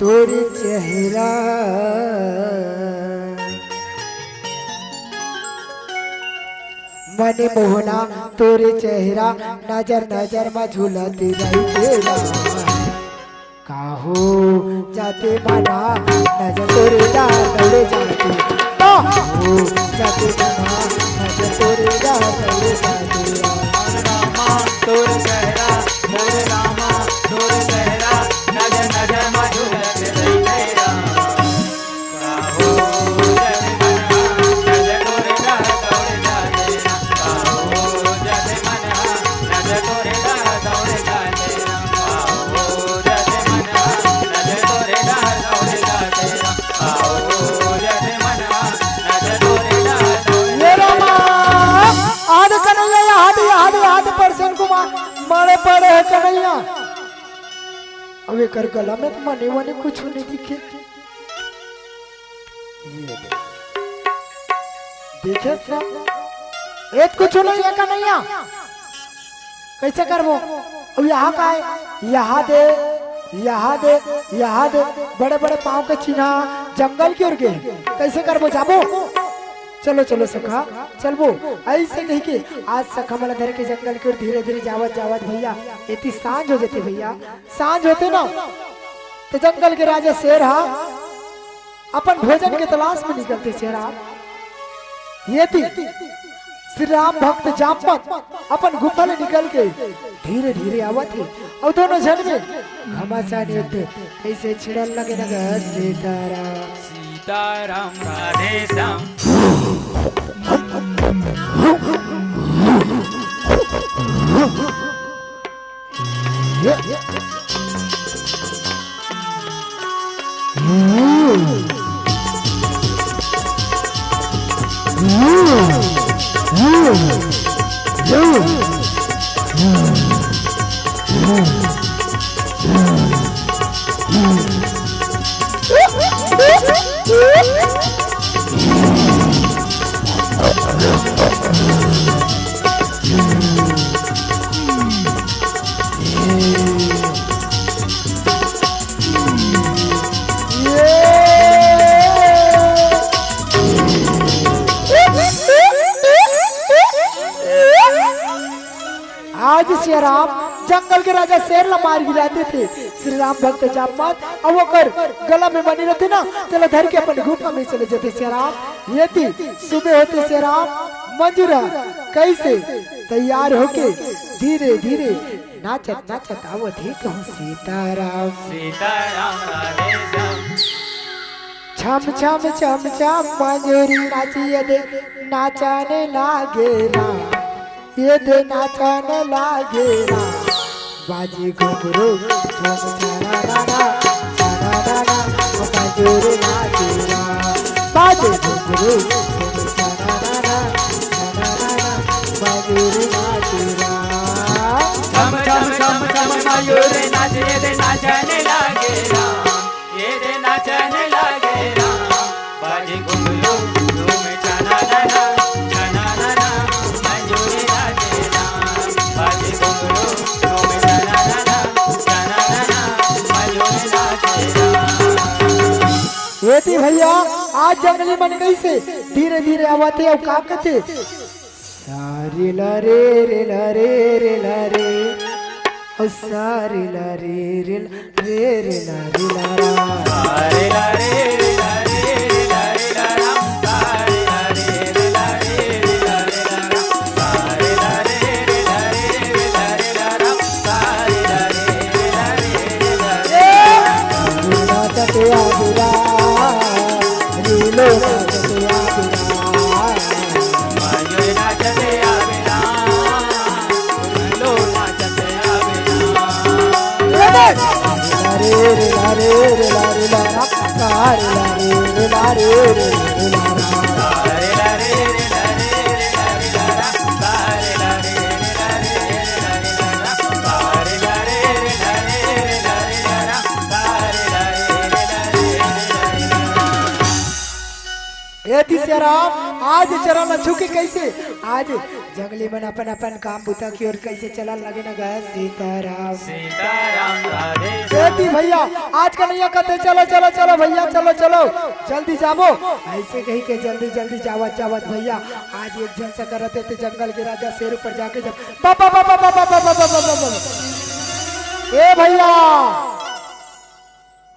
तोर चेहरा मन मोहना तोर चेहरा नजर नजर म झूलत रहिथे राम। काहो जाते मना नजर तोरे दा दौड़े जाते। काहो जाते मना नजर तोरे दा दौड़े जाते। रामा तोर चेहरा, मोर रामा तोर चेहरा, नजर नजर मा झूलत रहिथे राम। काहो जाते मना नजर तोरे दा दौड़े जाते। काहो जाते मना नजर तोरे दा दौड़े जाते। ये रामा, आद कन्हैया, याद, याद, याद, परसेन कुमार, मारे पड़े हे कन्हैया। अब एकर गला में तो मनी वनी कुछ नहीं दिखे। ये दे। देखे ना? ए, कुछ नहीं हे कन्हैया। कइसे करबो? अब यहाँ का हे? यहाँ दे, यहाँ दे, यहाँ दे, बड़े बड़े पाँव के चिन्हा जंगल के ओर गे। कइसे करबो? जाबो? चलो, चलो सखा, चलबो। अइसे कहिके आज सखा मन ला धर के जंगल के ओर धीरे धीरे जावत जावत भइया, एती सांझ हो जाथे भइया। सांझ होते ना, त जंगल के राजा शेर हा अपन भोजन के तलाश में निकलथे। शेर हा, एती श्री राम भक्त जामवंत अपन गुफा ले निकल के धीरे धीरे आवत हे अउ दोनों झन में घमासान होथे। कइसे छिड़न लगे न ग सीताराम। सीताराम राधे श्याम। आज सिया राम जंगल के राजा शेर ला मार गिरा देथे। श्री राम भक्त जामवंत अउ ओकर गला में मनी रथे ना, तेला धर के अपन गुफा में चले जाथे सिया राम। एती सुबह होते सिया राम मंजूरा कइसे तैयार होके धीरे धीरे नाचत नाचत आवत हे कहूँ सीताराम। सीताराम राधे श्याम। छम छम छम छम मंजूरी नाचिए दे, नाचने लागे राम। ये दे नाचन लागे ना, बाजे घुंघरू, झुम झनाना, झनाना, बाजे रे नाचे ना, बाजे घुंघरू, झुम झनाना, झनाना, चने लागे राम, ये दे नाचने लागे राम। बाजे घुंगरू, झूमे चना नना, चना नना, मंजूरी नाचे राम। बाजे घुंगरू, झूमे चना नना, चना नना, मंजूरी नाचे राम। ये थी भैया, आज जंगली मन कैसे धीरे धीरे आवत हे अउ का कथे? सारी ला रे रे ला रे रे ला रे, ओ सारी ला रे रे ला रे रे ला रे ला रा। सारे ला रे रे ला रे रे ला रे ला रा। सारे ला रे रे ला रे ला रे ला रा। सारे ला रे रे ला रे रे ला रे ला रा। सारे ला रे रे ला रे रे ला रे ला रा। ए! नाचते आगरा, रीलो नाचते आगरा। ए दिसिया राम, आज चरण ल छू के कैसे? आज जंगली मन अपन अपन काम बुता की ओर कैसे चलन लगे न गा? सीताराम। सीताराम राधे। ए दी भैया, आज कन्हैया कहते, "चलो, चलो, चलो भैया, चलो, चलो, जल्दी जाबो।" ऐसे कही के जल्दी जल्दी जावत जावत भैया, आज एक झन से करत हे ते जंगल के राजा शेर ऊपर जाके जब बाबा, बाबा, बाबा, बाबा, बाबा, बाबा, ए भैया,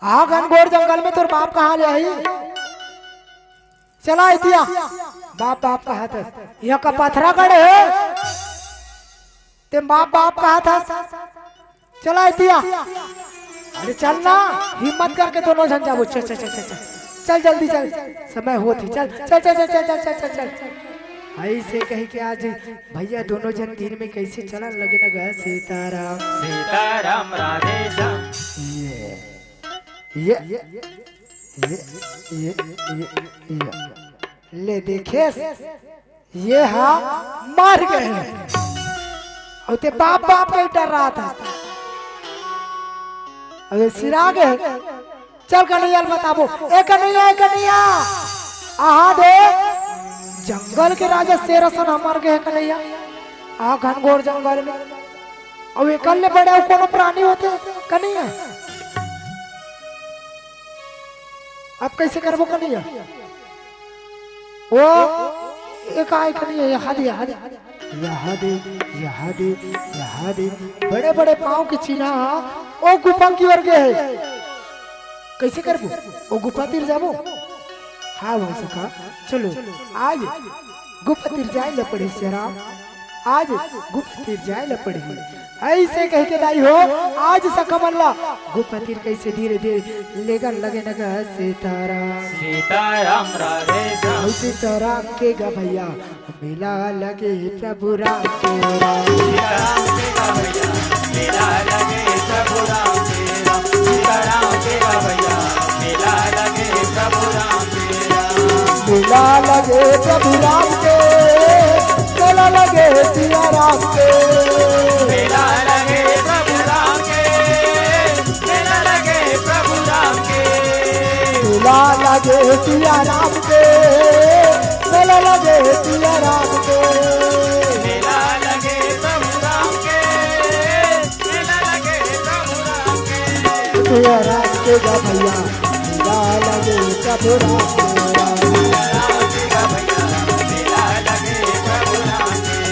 आ घनघोर जंगल में तोर बाप कहाँ ले आही? चला इतिया। बाप बाप कहा था, यह का पथरा गढ़ है? ते बाप बाप कहा था, चला इतिया। अरे चल ना, हिम्मत करके दोनों झन जाबो। चल चल चल चल चल, चल जल्दी चल, समय होत ही, चल चल चल चल चल चल चल चल चल। ऐसे कही के आज भैया दोनों झन तीर में कैसे चलन लगे न गा? सीताराम। सीताराम राधे श्याम। ये ये ये ये ये ये ले देखेस, ये हा मर गए। अउ ते बाप बाप के डर रहा था। अबे सिरा गए। चल कन्हैया ल बताबो। ए कन्हैया, ए कन्हैया, आहा दे, जंगल के राजा शेर असन हा मर गए कन्हैया। आ घनघोर जंगल में। अउ एकर ले बड़े अउ कोनो प्राणी होते कन्हैया? अब कैसे करबो कन्हैया? ओ, ए का है कन्हैया? यहाँ दे, यहाँ दे, यहाँ दे, यहाँ दे, यहाँ दे। बड़े बड़े पाँव के चिन्हा हा, ओ गुफा की ओर गए है। कैसे करबो? ओ गुफा तीर जाबो? हाँ भाई सखा, चलो, आज गुफा तीर जाए ल पड़ही सियाराम। आज गुफा तीर जाए ल पड़ही। ऐसे कह के दाई हो, आज सखा मन ला गुफा तीर कैसे धीरे धीरे लेगन लगे न गा? सीताराम। सीताराम राधे श्याम। सीताराम के गा भैया, मेला लगे प्रभु राम के राम। सीताराम के गा भैया, मेला लगे प्रभु राम के राम। सीताराम के गा भैया, मेला लगे प्रभु राम के राम। मेला लगे प्रभु राम के, मेला लगे सिया राम के। मेला लगे प्रभु राम के, मेला लगे प्रभु राम के। मेला लगे सिया राम के, मेला लगे सिया राम के। मेला लगे प्रभु राम के, मेला लगे प्रभु राम के। सिया राम के गा भैया, मेला लगे प्रभु राम के राम। राम के गा भैया, मेला लगे प्रभु राम के।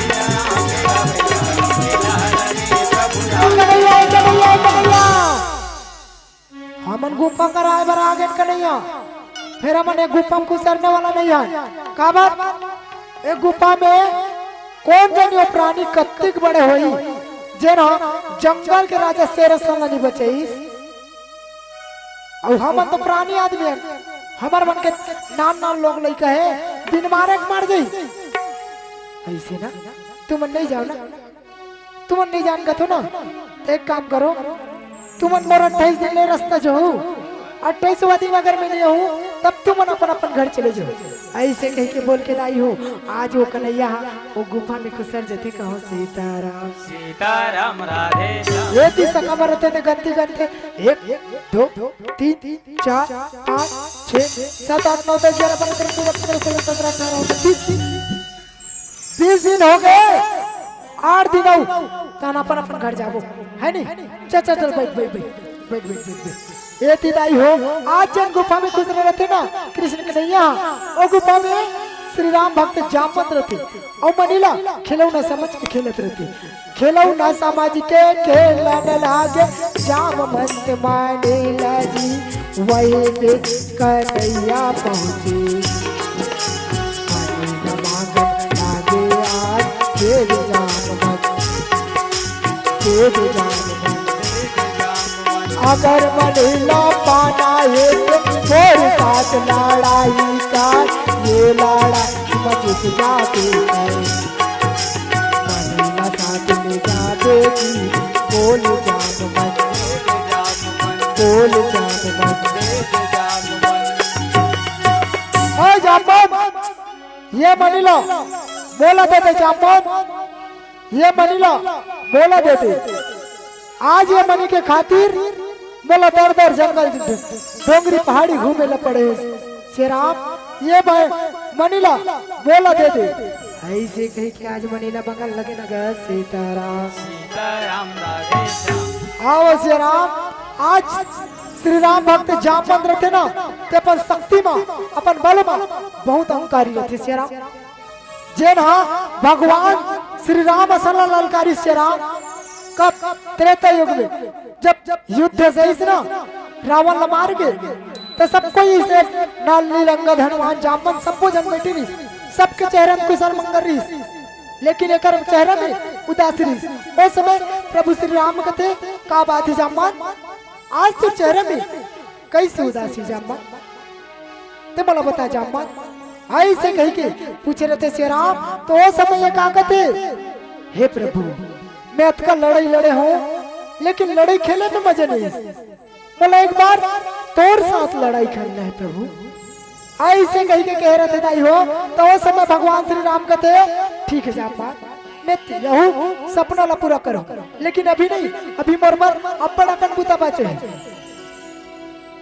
सिया राम के गा भैया, मेला लगे प्रभु राम के। कन्हैया, कन्हैया, कन्हैया। हमन गुफा कर आए बर आ गेन कन्हैया, फेर हमन ए गुफा म घुसरने वाला नइ हन। काबर? ए गुफा में कोन जनी ओ प्राणी कत्तिक बड़े होही, जेन ह जंगल के राजा शेर असन ल नइ बचाइस। अउ हमन तो प्राणी आदमी हन, हमर मन के नान नान लोग लइका हे, बिन मारे के मर जाही। अइसे ना, तुमन नइ जाव ना। तुमन नइ जान कथो ना, त एक काम करो, तुमन मोर अट्ठाईस दिन ले रस्ता जोहू, अट्ठाईसवाँ दिन अगर मैं नइ आहूँ, तब तुमन अपन अपन घर चले जाव। अइसे कहिके बोल के दाई हो, आज वो कन्हैया ह वो गुफा में खुसर जथे, कहो सीताराम। सीताराम राधे श्याम। ये तीर सकम रथे ते गनती गनथे, एक, दो, तीन, चार, पाँच, छः, सात, आठ, नौ, दस, ग्यारह, बारह, तेरह, चौदह, पन्द्रह, सोलह, सत्रह, अठारह, उन्नीस, बीस। बीस दिन हो गए, आठ दिन अउ, तहन अपन अपन घर जाबो, है नी? चल चल चल, बैठ बैठ बैठ बैठ बैठ बैठ बैठ। ए तीर दाई हो, आज जेन गुफा में खुसरे रथे ना कृष्ण कन्हैया, ओ गुफा में श्री राम भक्त जामवंत रथे। अउ मनीला खिलौना समझ के खेलत रथे। खिलौना समझ के खेलन लागे जामवंत मनीला जी, वही पे कन्हैया पहुँचे। मनीला मांगन लागे आज, खेल जामवंत, खेल जामवंत। अगर मनीला पाना हे तो मोर साथ लड़ाई कर, ये लड़ाई में जीत जाते हैं। मनीला साथ में जाते जी, बोल जामवंत, बोल जामवंत। ए जामवंत, ये मनीला बोला देते जामवंत, ये मनीला बोला देते। आज ये मनी के खातिर मोला दर दर जंगल, डोंगरी, पहाड़ी घूमे ला पड़े। शेराम, ये भाई मनीला मोला दे दे। अइसे कहिके आज मनीला बंगल लगे न ग सीताराम। सीताराम राधे श्याम। आओ शेराम, आज श्री राम भक्त जामवंत रथे ना, ते अपन शक्ति मा, अपन बल मा बहुत अहंकारी रथे शेराम। जेन हा भगवान श्री राम असन ला ललकारिस शेराम। कब? त्रेता युग में, जब युद्ध जइस ना रावण ला मार के, त सब कोई से नल नील अंगद हनुमान जामवंत सबो झन बइठे रहिस, सबके चेहरा में खुशल मंगल रहिस, लेकिन एकर चेहरा में उदासी रहिस। ओ समय प्रभु श्री राम कथे, का बात हे जामवंत, आज तो चेहरा में कइसे उदासी जामवंत? ते मोला बता जामवंत। अइसे कहिके पूछे रथे शेराम, त ओ समय ये का कथे, हे प्रभु, मैं अतका लड़ई लड़े हंव, लेकिन लड़ई खेले में मजा नइ आइस। मोला एक बार तोर साथ लड़ई खेलना हे प्रभु। अइसे कहिके कहे रथे दाई हो, त ओ समय भगवान श्री राम कथे, ठीक हे जामवंत, मैं यहू सपना ला पूरा करहूं, लेकिन अभी नहीं, अभी मोर बर अब्बड़ अकन बुता बाचे हे।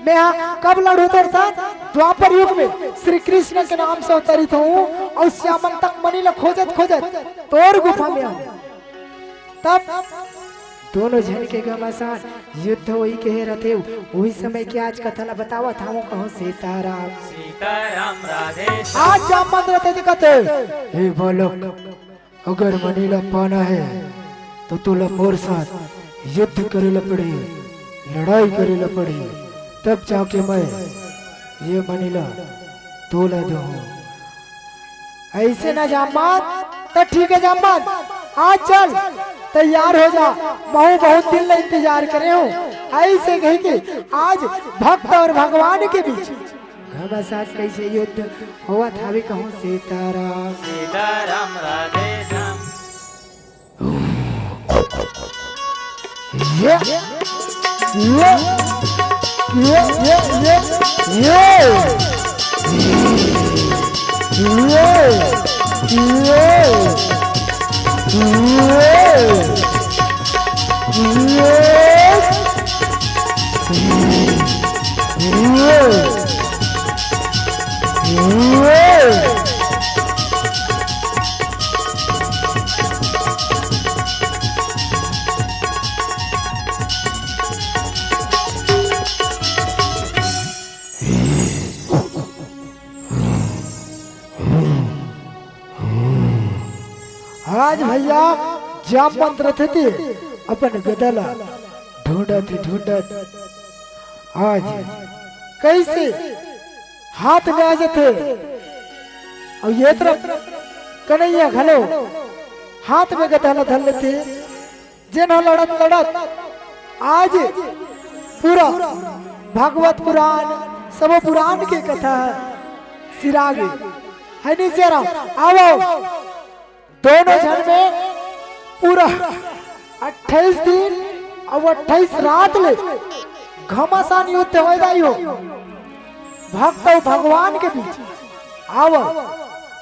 मैं हा कब लड़हूं तोर साथ? द्वापर युग में श्री कृष्ण के नाम से अवतरित हंव अउ श्यामवंत मनी ला खोजत खोजत तोर गुफा में आंव। तब दोनों झन के घमासान युद्ध होई कहे रथे, उही समय के आज कथा ला बतावत हंव, कहो सीताराम। सीताराम राधे श्याम। आज जामवंत रथे दिखत हे, हे बालक, अगर मनी ला पाना हे, त तोला मोर साथ युद्ध करे ला पड़ही, लड़ई करे ला पड़ही, तब जाके मैं ये मनी ला तोला दूहूं। अइसे ना जामवंत, त ठीक हे जामवंत, आज चल, तैयार हो जा, महूं बहुत दिन ले इंतजार करे हंव। अइसे कहिके आज भक्त अउ भगवान के बीच घमासान कइसे युद्ध होवत हावे, कहो सीताराम। सीताराम राधे श्याम। ये, ये, ये, ये, ये, ये। आज भैया जामवंत रथे ते अपन गदा ला ढूंढत ढूंढत आज कइसे हाथ में आ जथे। अउ ये तरफ कन्हैया घलो हाथ में गदा ला धर लेथे। जेन ह लड़त लड़त आज पूरा भागवत पुराण, सबो पुराण के कथा सिरा गे। हे नी शेराम, आवव। दोनों झन में पूरा अट्ठाईस दिन अउ अट्ठाईस रात ले घमासान युद्ध होय दाई हो, भक्त अउ भगवान के बीच। आव,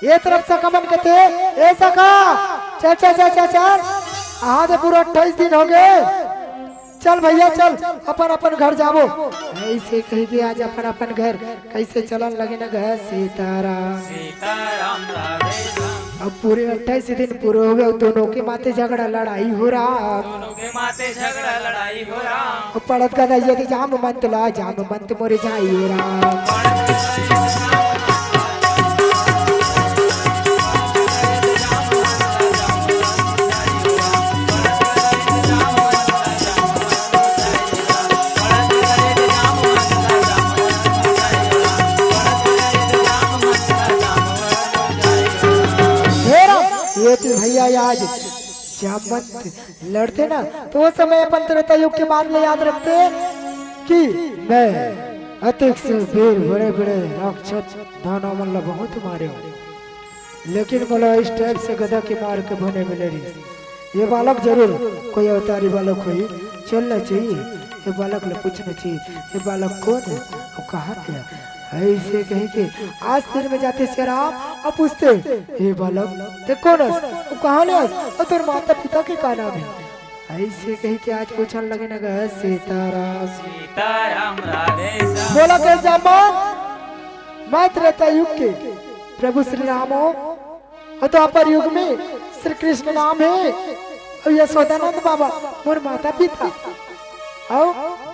ये तरफ सखा मन कथे, ए सखा, चल, चल, चल, चल, चल। आहा दे पूरा अट्ठाईस दिन हो गए। चल भैया, चल, अपन, अपन घर जाबो। ऐसे कह के आज अपन, अपन घर कैसे चलन लगे न गए सीताराम। अब पूरे अट्ठाईस दिन पूरे हो गए, दोनों के माथे झगड़ा लड़ाई हो रहा। दोनों के माथे झगड़ा लड़ाई हो रहा। पड़त गदा यदि जाम मंत ला, जाम मंत मोरे जाई हो रहा। ये तो भैया आज जामवंत लड़ते ना, तो वो समय अपन त्रेता युग के बात में याद रखते कि मैं अतिक से वीर बड़े बड़े राक्षस दानव मन ला बहुत मारे हूँ, लेकिन मोला इस टाइप से गदा के मार के बने मिले रही। ये बालक जरूर कोई अवतारी बालक हुई, चलना चाहिए। ये बालक ले पूछना चाहिए, ये बालक कौन है, वो कहाँ गया? ऐसे कह के आज तीर में जाते सियाराम अब पूछते, हे बालक, ते कौन हस? वो कहाँ ले हस? और तोर माता पिता के का नाम है? ऐसे कह के आज पूछन लगे न गए सीताराम। सीताराम राधे श्याम। बोला के जामन, मैं त्रेता युग के प्रभु श्री राम हो, और द्वापर युग में श्री कृष्ण नाम है, और यशोदानंद बाबा मोर माता पिता, और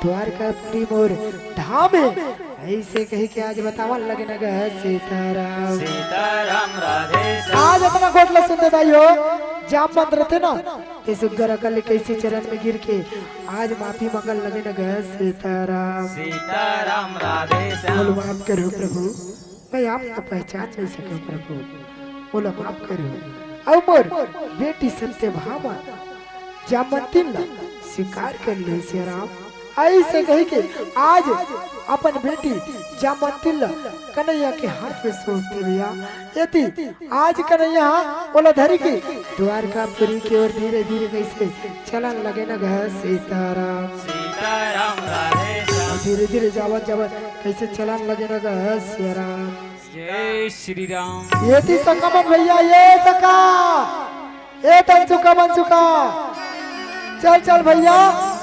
द्वारकापुरी मोर धाम है। ऐसे कह के आज बतावन लगे न गए सीताराम। सीताराम राधे श्याम। आज अपना गोठ ला सुनते दाई हो, जामवंत रथे ना, ते सुग्घर अकल कैसे चरण में गिर के आज माफी मांगन लगे न गए सीताराम। सीताराम राधे श्याम। बोल माफ करो प्रभु, मैं आपका पहचान नहीं सका प्रभु, मोला माफ करो। अउ मोर बेटी सत्यभामा जामवंतिन ला स्वीकार कर ले सियाराम। ऐसे कह के आज अपन बेटी जामवंतिन ला कन्हैया के हाथ में सौंप दे भैया। यदि आज कन्हैया ओला धरी के द्वारकापुरी के ओर धीरे धीरे कैसे चलन लगे न गए सीताराम। सीताराम राधे श्याम। धीरे धीरे जावत जावत कैसे चलन लगे न गए सियाराम। जय श्री राम। ये थी सखा मन भैया, ये सखा, ये तन चुका मन चुका। चल चल भैया,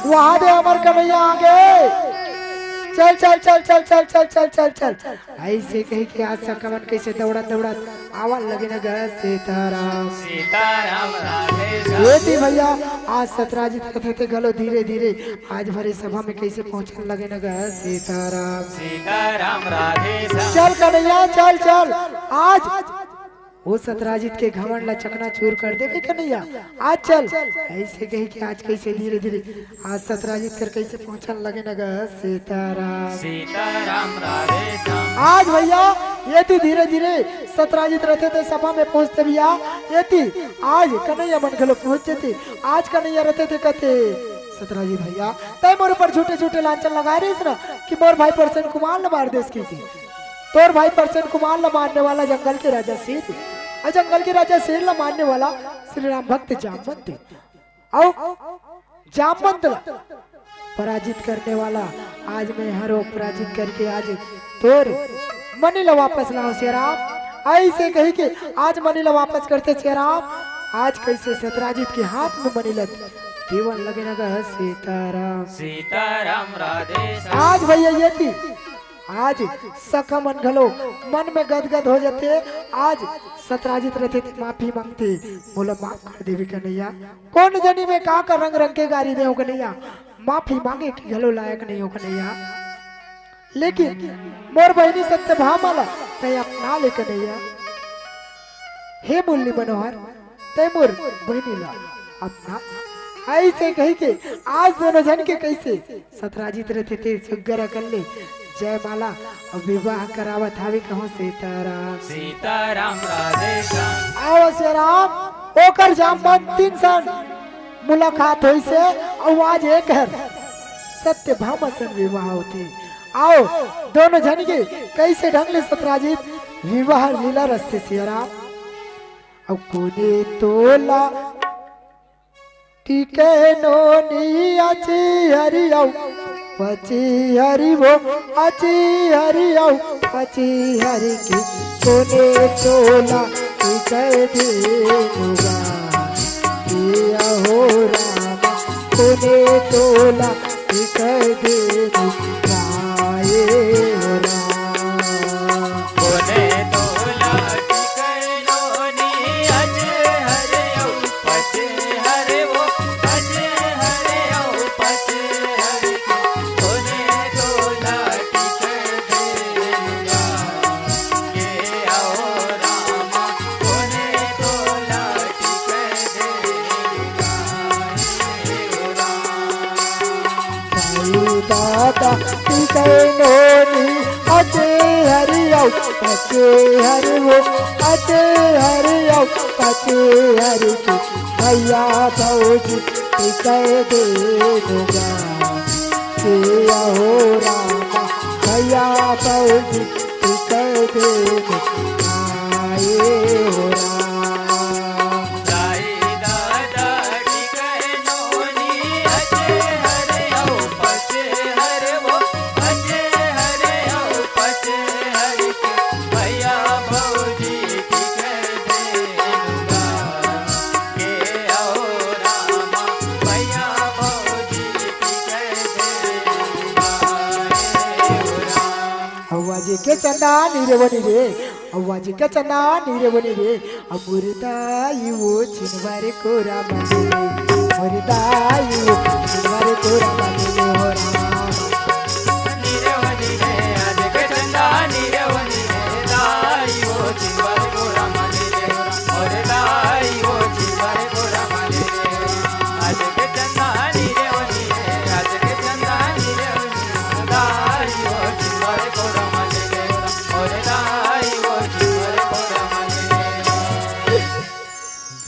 वहां दे अमर कन्हैया आगे। चल चल चल चल चल चल चल चल चल। ऐसे कह के आज सखा मन कैसे दौड़त दौड़त आवन लगे न गए सीताराम। सीताराम राधे श्याम। ये थी भैया, आज सतराजित कथे थे घलो धीरे धीरे आज भरे सभा में कैसे पहुंचन लगे न गए सीताराम। सीताराम राधे श्याम। चल कन्हैया चल चल, आज वो सतराजित के घमंड ला चकनाचूर कर देबे कन्हैया। आज चल, ऐसे कह के आज कैसे धीरे धीरे आज सतराजित कर कैसे पहुंचन लगे न गए सीताराम। सीताराम राधे श्याम। आज भैया ये थी धीरे धीरे सतराजित रथे ते सभा में पहुंचते भैया, ये थी आज कन्हैया मन घलो पहुंच जेती। आज कन्हैया रथे ते कथे, सतराजित भैया, तय मोर ऊपर झूठे झूठे लांछन लगा रहिस ना कि मोर भाई परसेन कुमार ल मार देस की। तोर भाई परसेन कुमार ल मारने वाला जंगल के राजा शेर, अउ जंगल के राजा शेर ल मारने वाला श्री राम भक्त जामवंत, अउ जामवंत ल पराजित करने वाला आज मैं हरों पराजित करके आज तोर मनी ल वापस लाऊं सियाराम। ऐसे कह के आज मनी ल वापस करते सियाराम। आज कैसे सतराजित के हाथ में मनी ल देवन लगे न गए सीताराम। सीताराम राधे श्याम। आज भैया ये थी आज सखा मन घलो मन में गदगद हो जाते। आज सतराजित रथे ते माफी मांगते, मोला माफ कर देबे कन्हैया। कोन जनी में का का रंग रंग के गारी देंव कन्हैया, माफी मांगे के घलो लायक नहीं हो कन्हैया। लेकिन मोर बहिनी सत्यभामा ला तय अपना ले कन्हैया। हे मुरली मनोहर, तय मोर बहिनी ला अपना। ऐसे कह के आज दोनों झन के कैसे सतराजित रथे ते सुग्घर अकन ले जयमाला अउ विवाह करावत हावे कहूं सीताराम। सीताराम राधे श्याम। आओ सियाराम, ओकर जामवंतिन सन मुलाकात होइसे अउ आज एकर सत्यभामा सन विवाह होथे। आओ दोनों झन के कैसे ढंग ले सतराजित विवाह लीला रचथे सियाराम। अउ कोने तोला टीके नोनी आची हरियऊ। पचीहरि वो, अचीहरि अउ पचीहरि के, कोने तोला टिकय देनु गा। ए अहो रामा, कोने तोला टिकय देनु गा, ए हो रामा। कोने तोला टिकय नोनी, अचीहरि अउ पचीहरि वो, अचीहरि अउ पचीहरि के, कोने तोला टिकय देनु गा। ए अहो रामा, कोने तोला टिकय देनु गा, ए हो रामा। दाई दादा टिकय नोनी, अचीहरि अउ पचीहरि वो, अचीहरि अउ पचीहरि के, भैया भौजी टिकय देनु गा। ए अहो रामा, भैया भौजी टिकय देनु गा, ए हो रामा। दाई दादा टिकय नोनी, अचीहरि अउ पचीहरि वो, अचीहरि अउ पचीहरि के, भैया भौजी टिकय देनु गा। ए अहो रामा, भैया भौजी टिकय देनु गा, ए हो रामा। अउ आज के चंदा नी रे बनी रे, अउ आज के चंदा नी रे बनी रे, अउ मोर दाई वो चिनवर कोरा म ले ले, मोर दाई वो चिनवर कोरा म ले ले हो रामा।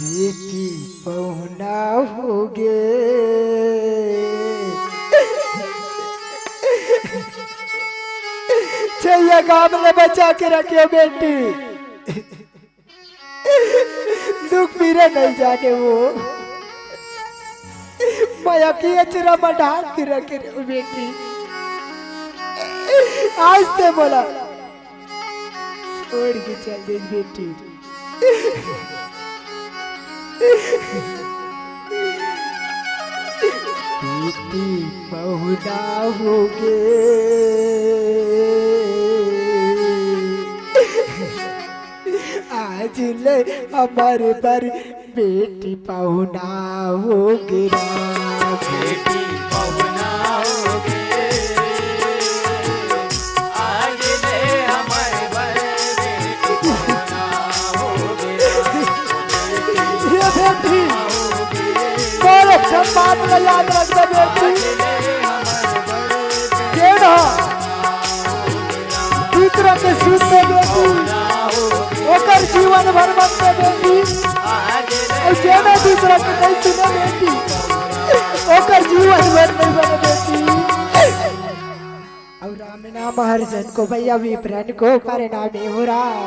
बेटी पहुना होगे। छैया गाम ले बचा के रखे बेटी, दुख पीरा नहीं जाने वो। मया के अचरा म ढाल के रखे रे बेटी, आज ते मोला छोड़ के चल दे बेटी। बेटी पहुना होगे। आज ले हमर बर बेटी पहुना होगे राम। बेटी पहुना होगे। आज ले हमर बर बेटी पहुना होगे राम। ये बेटी, तोर एक ठन बात ल याद रखबे बेटी। आज ले हमर बर बेटी के ना दूसरा के सुन ले बेटी, ओकर जीवन भर मत दे बेटी। अउ जेना दूसरा के नहीं सुने बेटी, ओकर जीवन भर नहीं बने बेटी। अउ राम नाम हर जन को भैया, विप्रन को प्रणाम हे हो राम।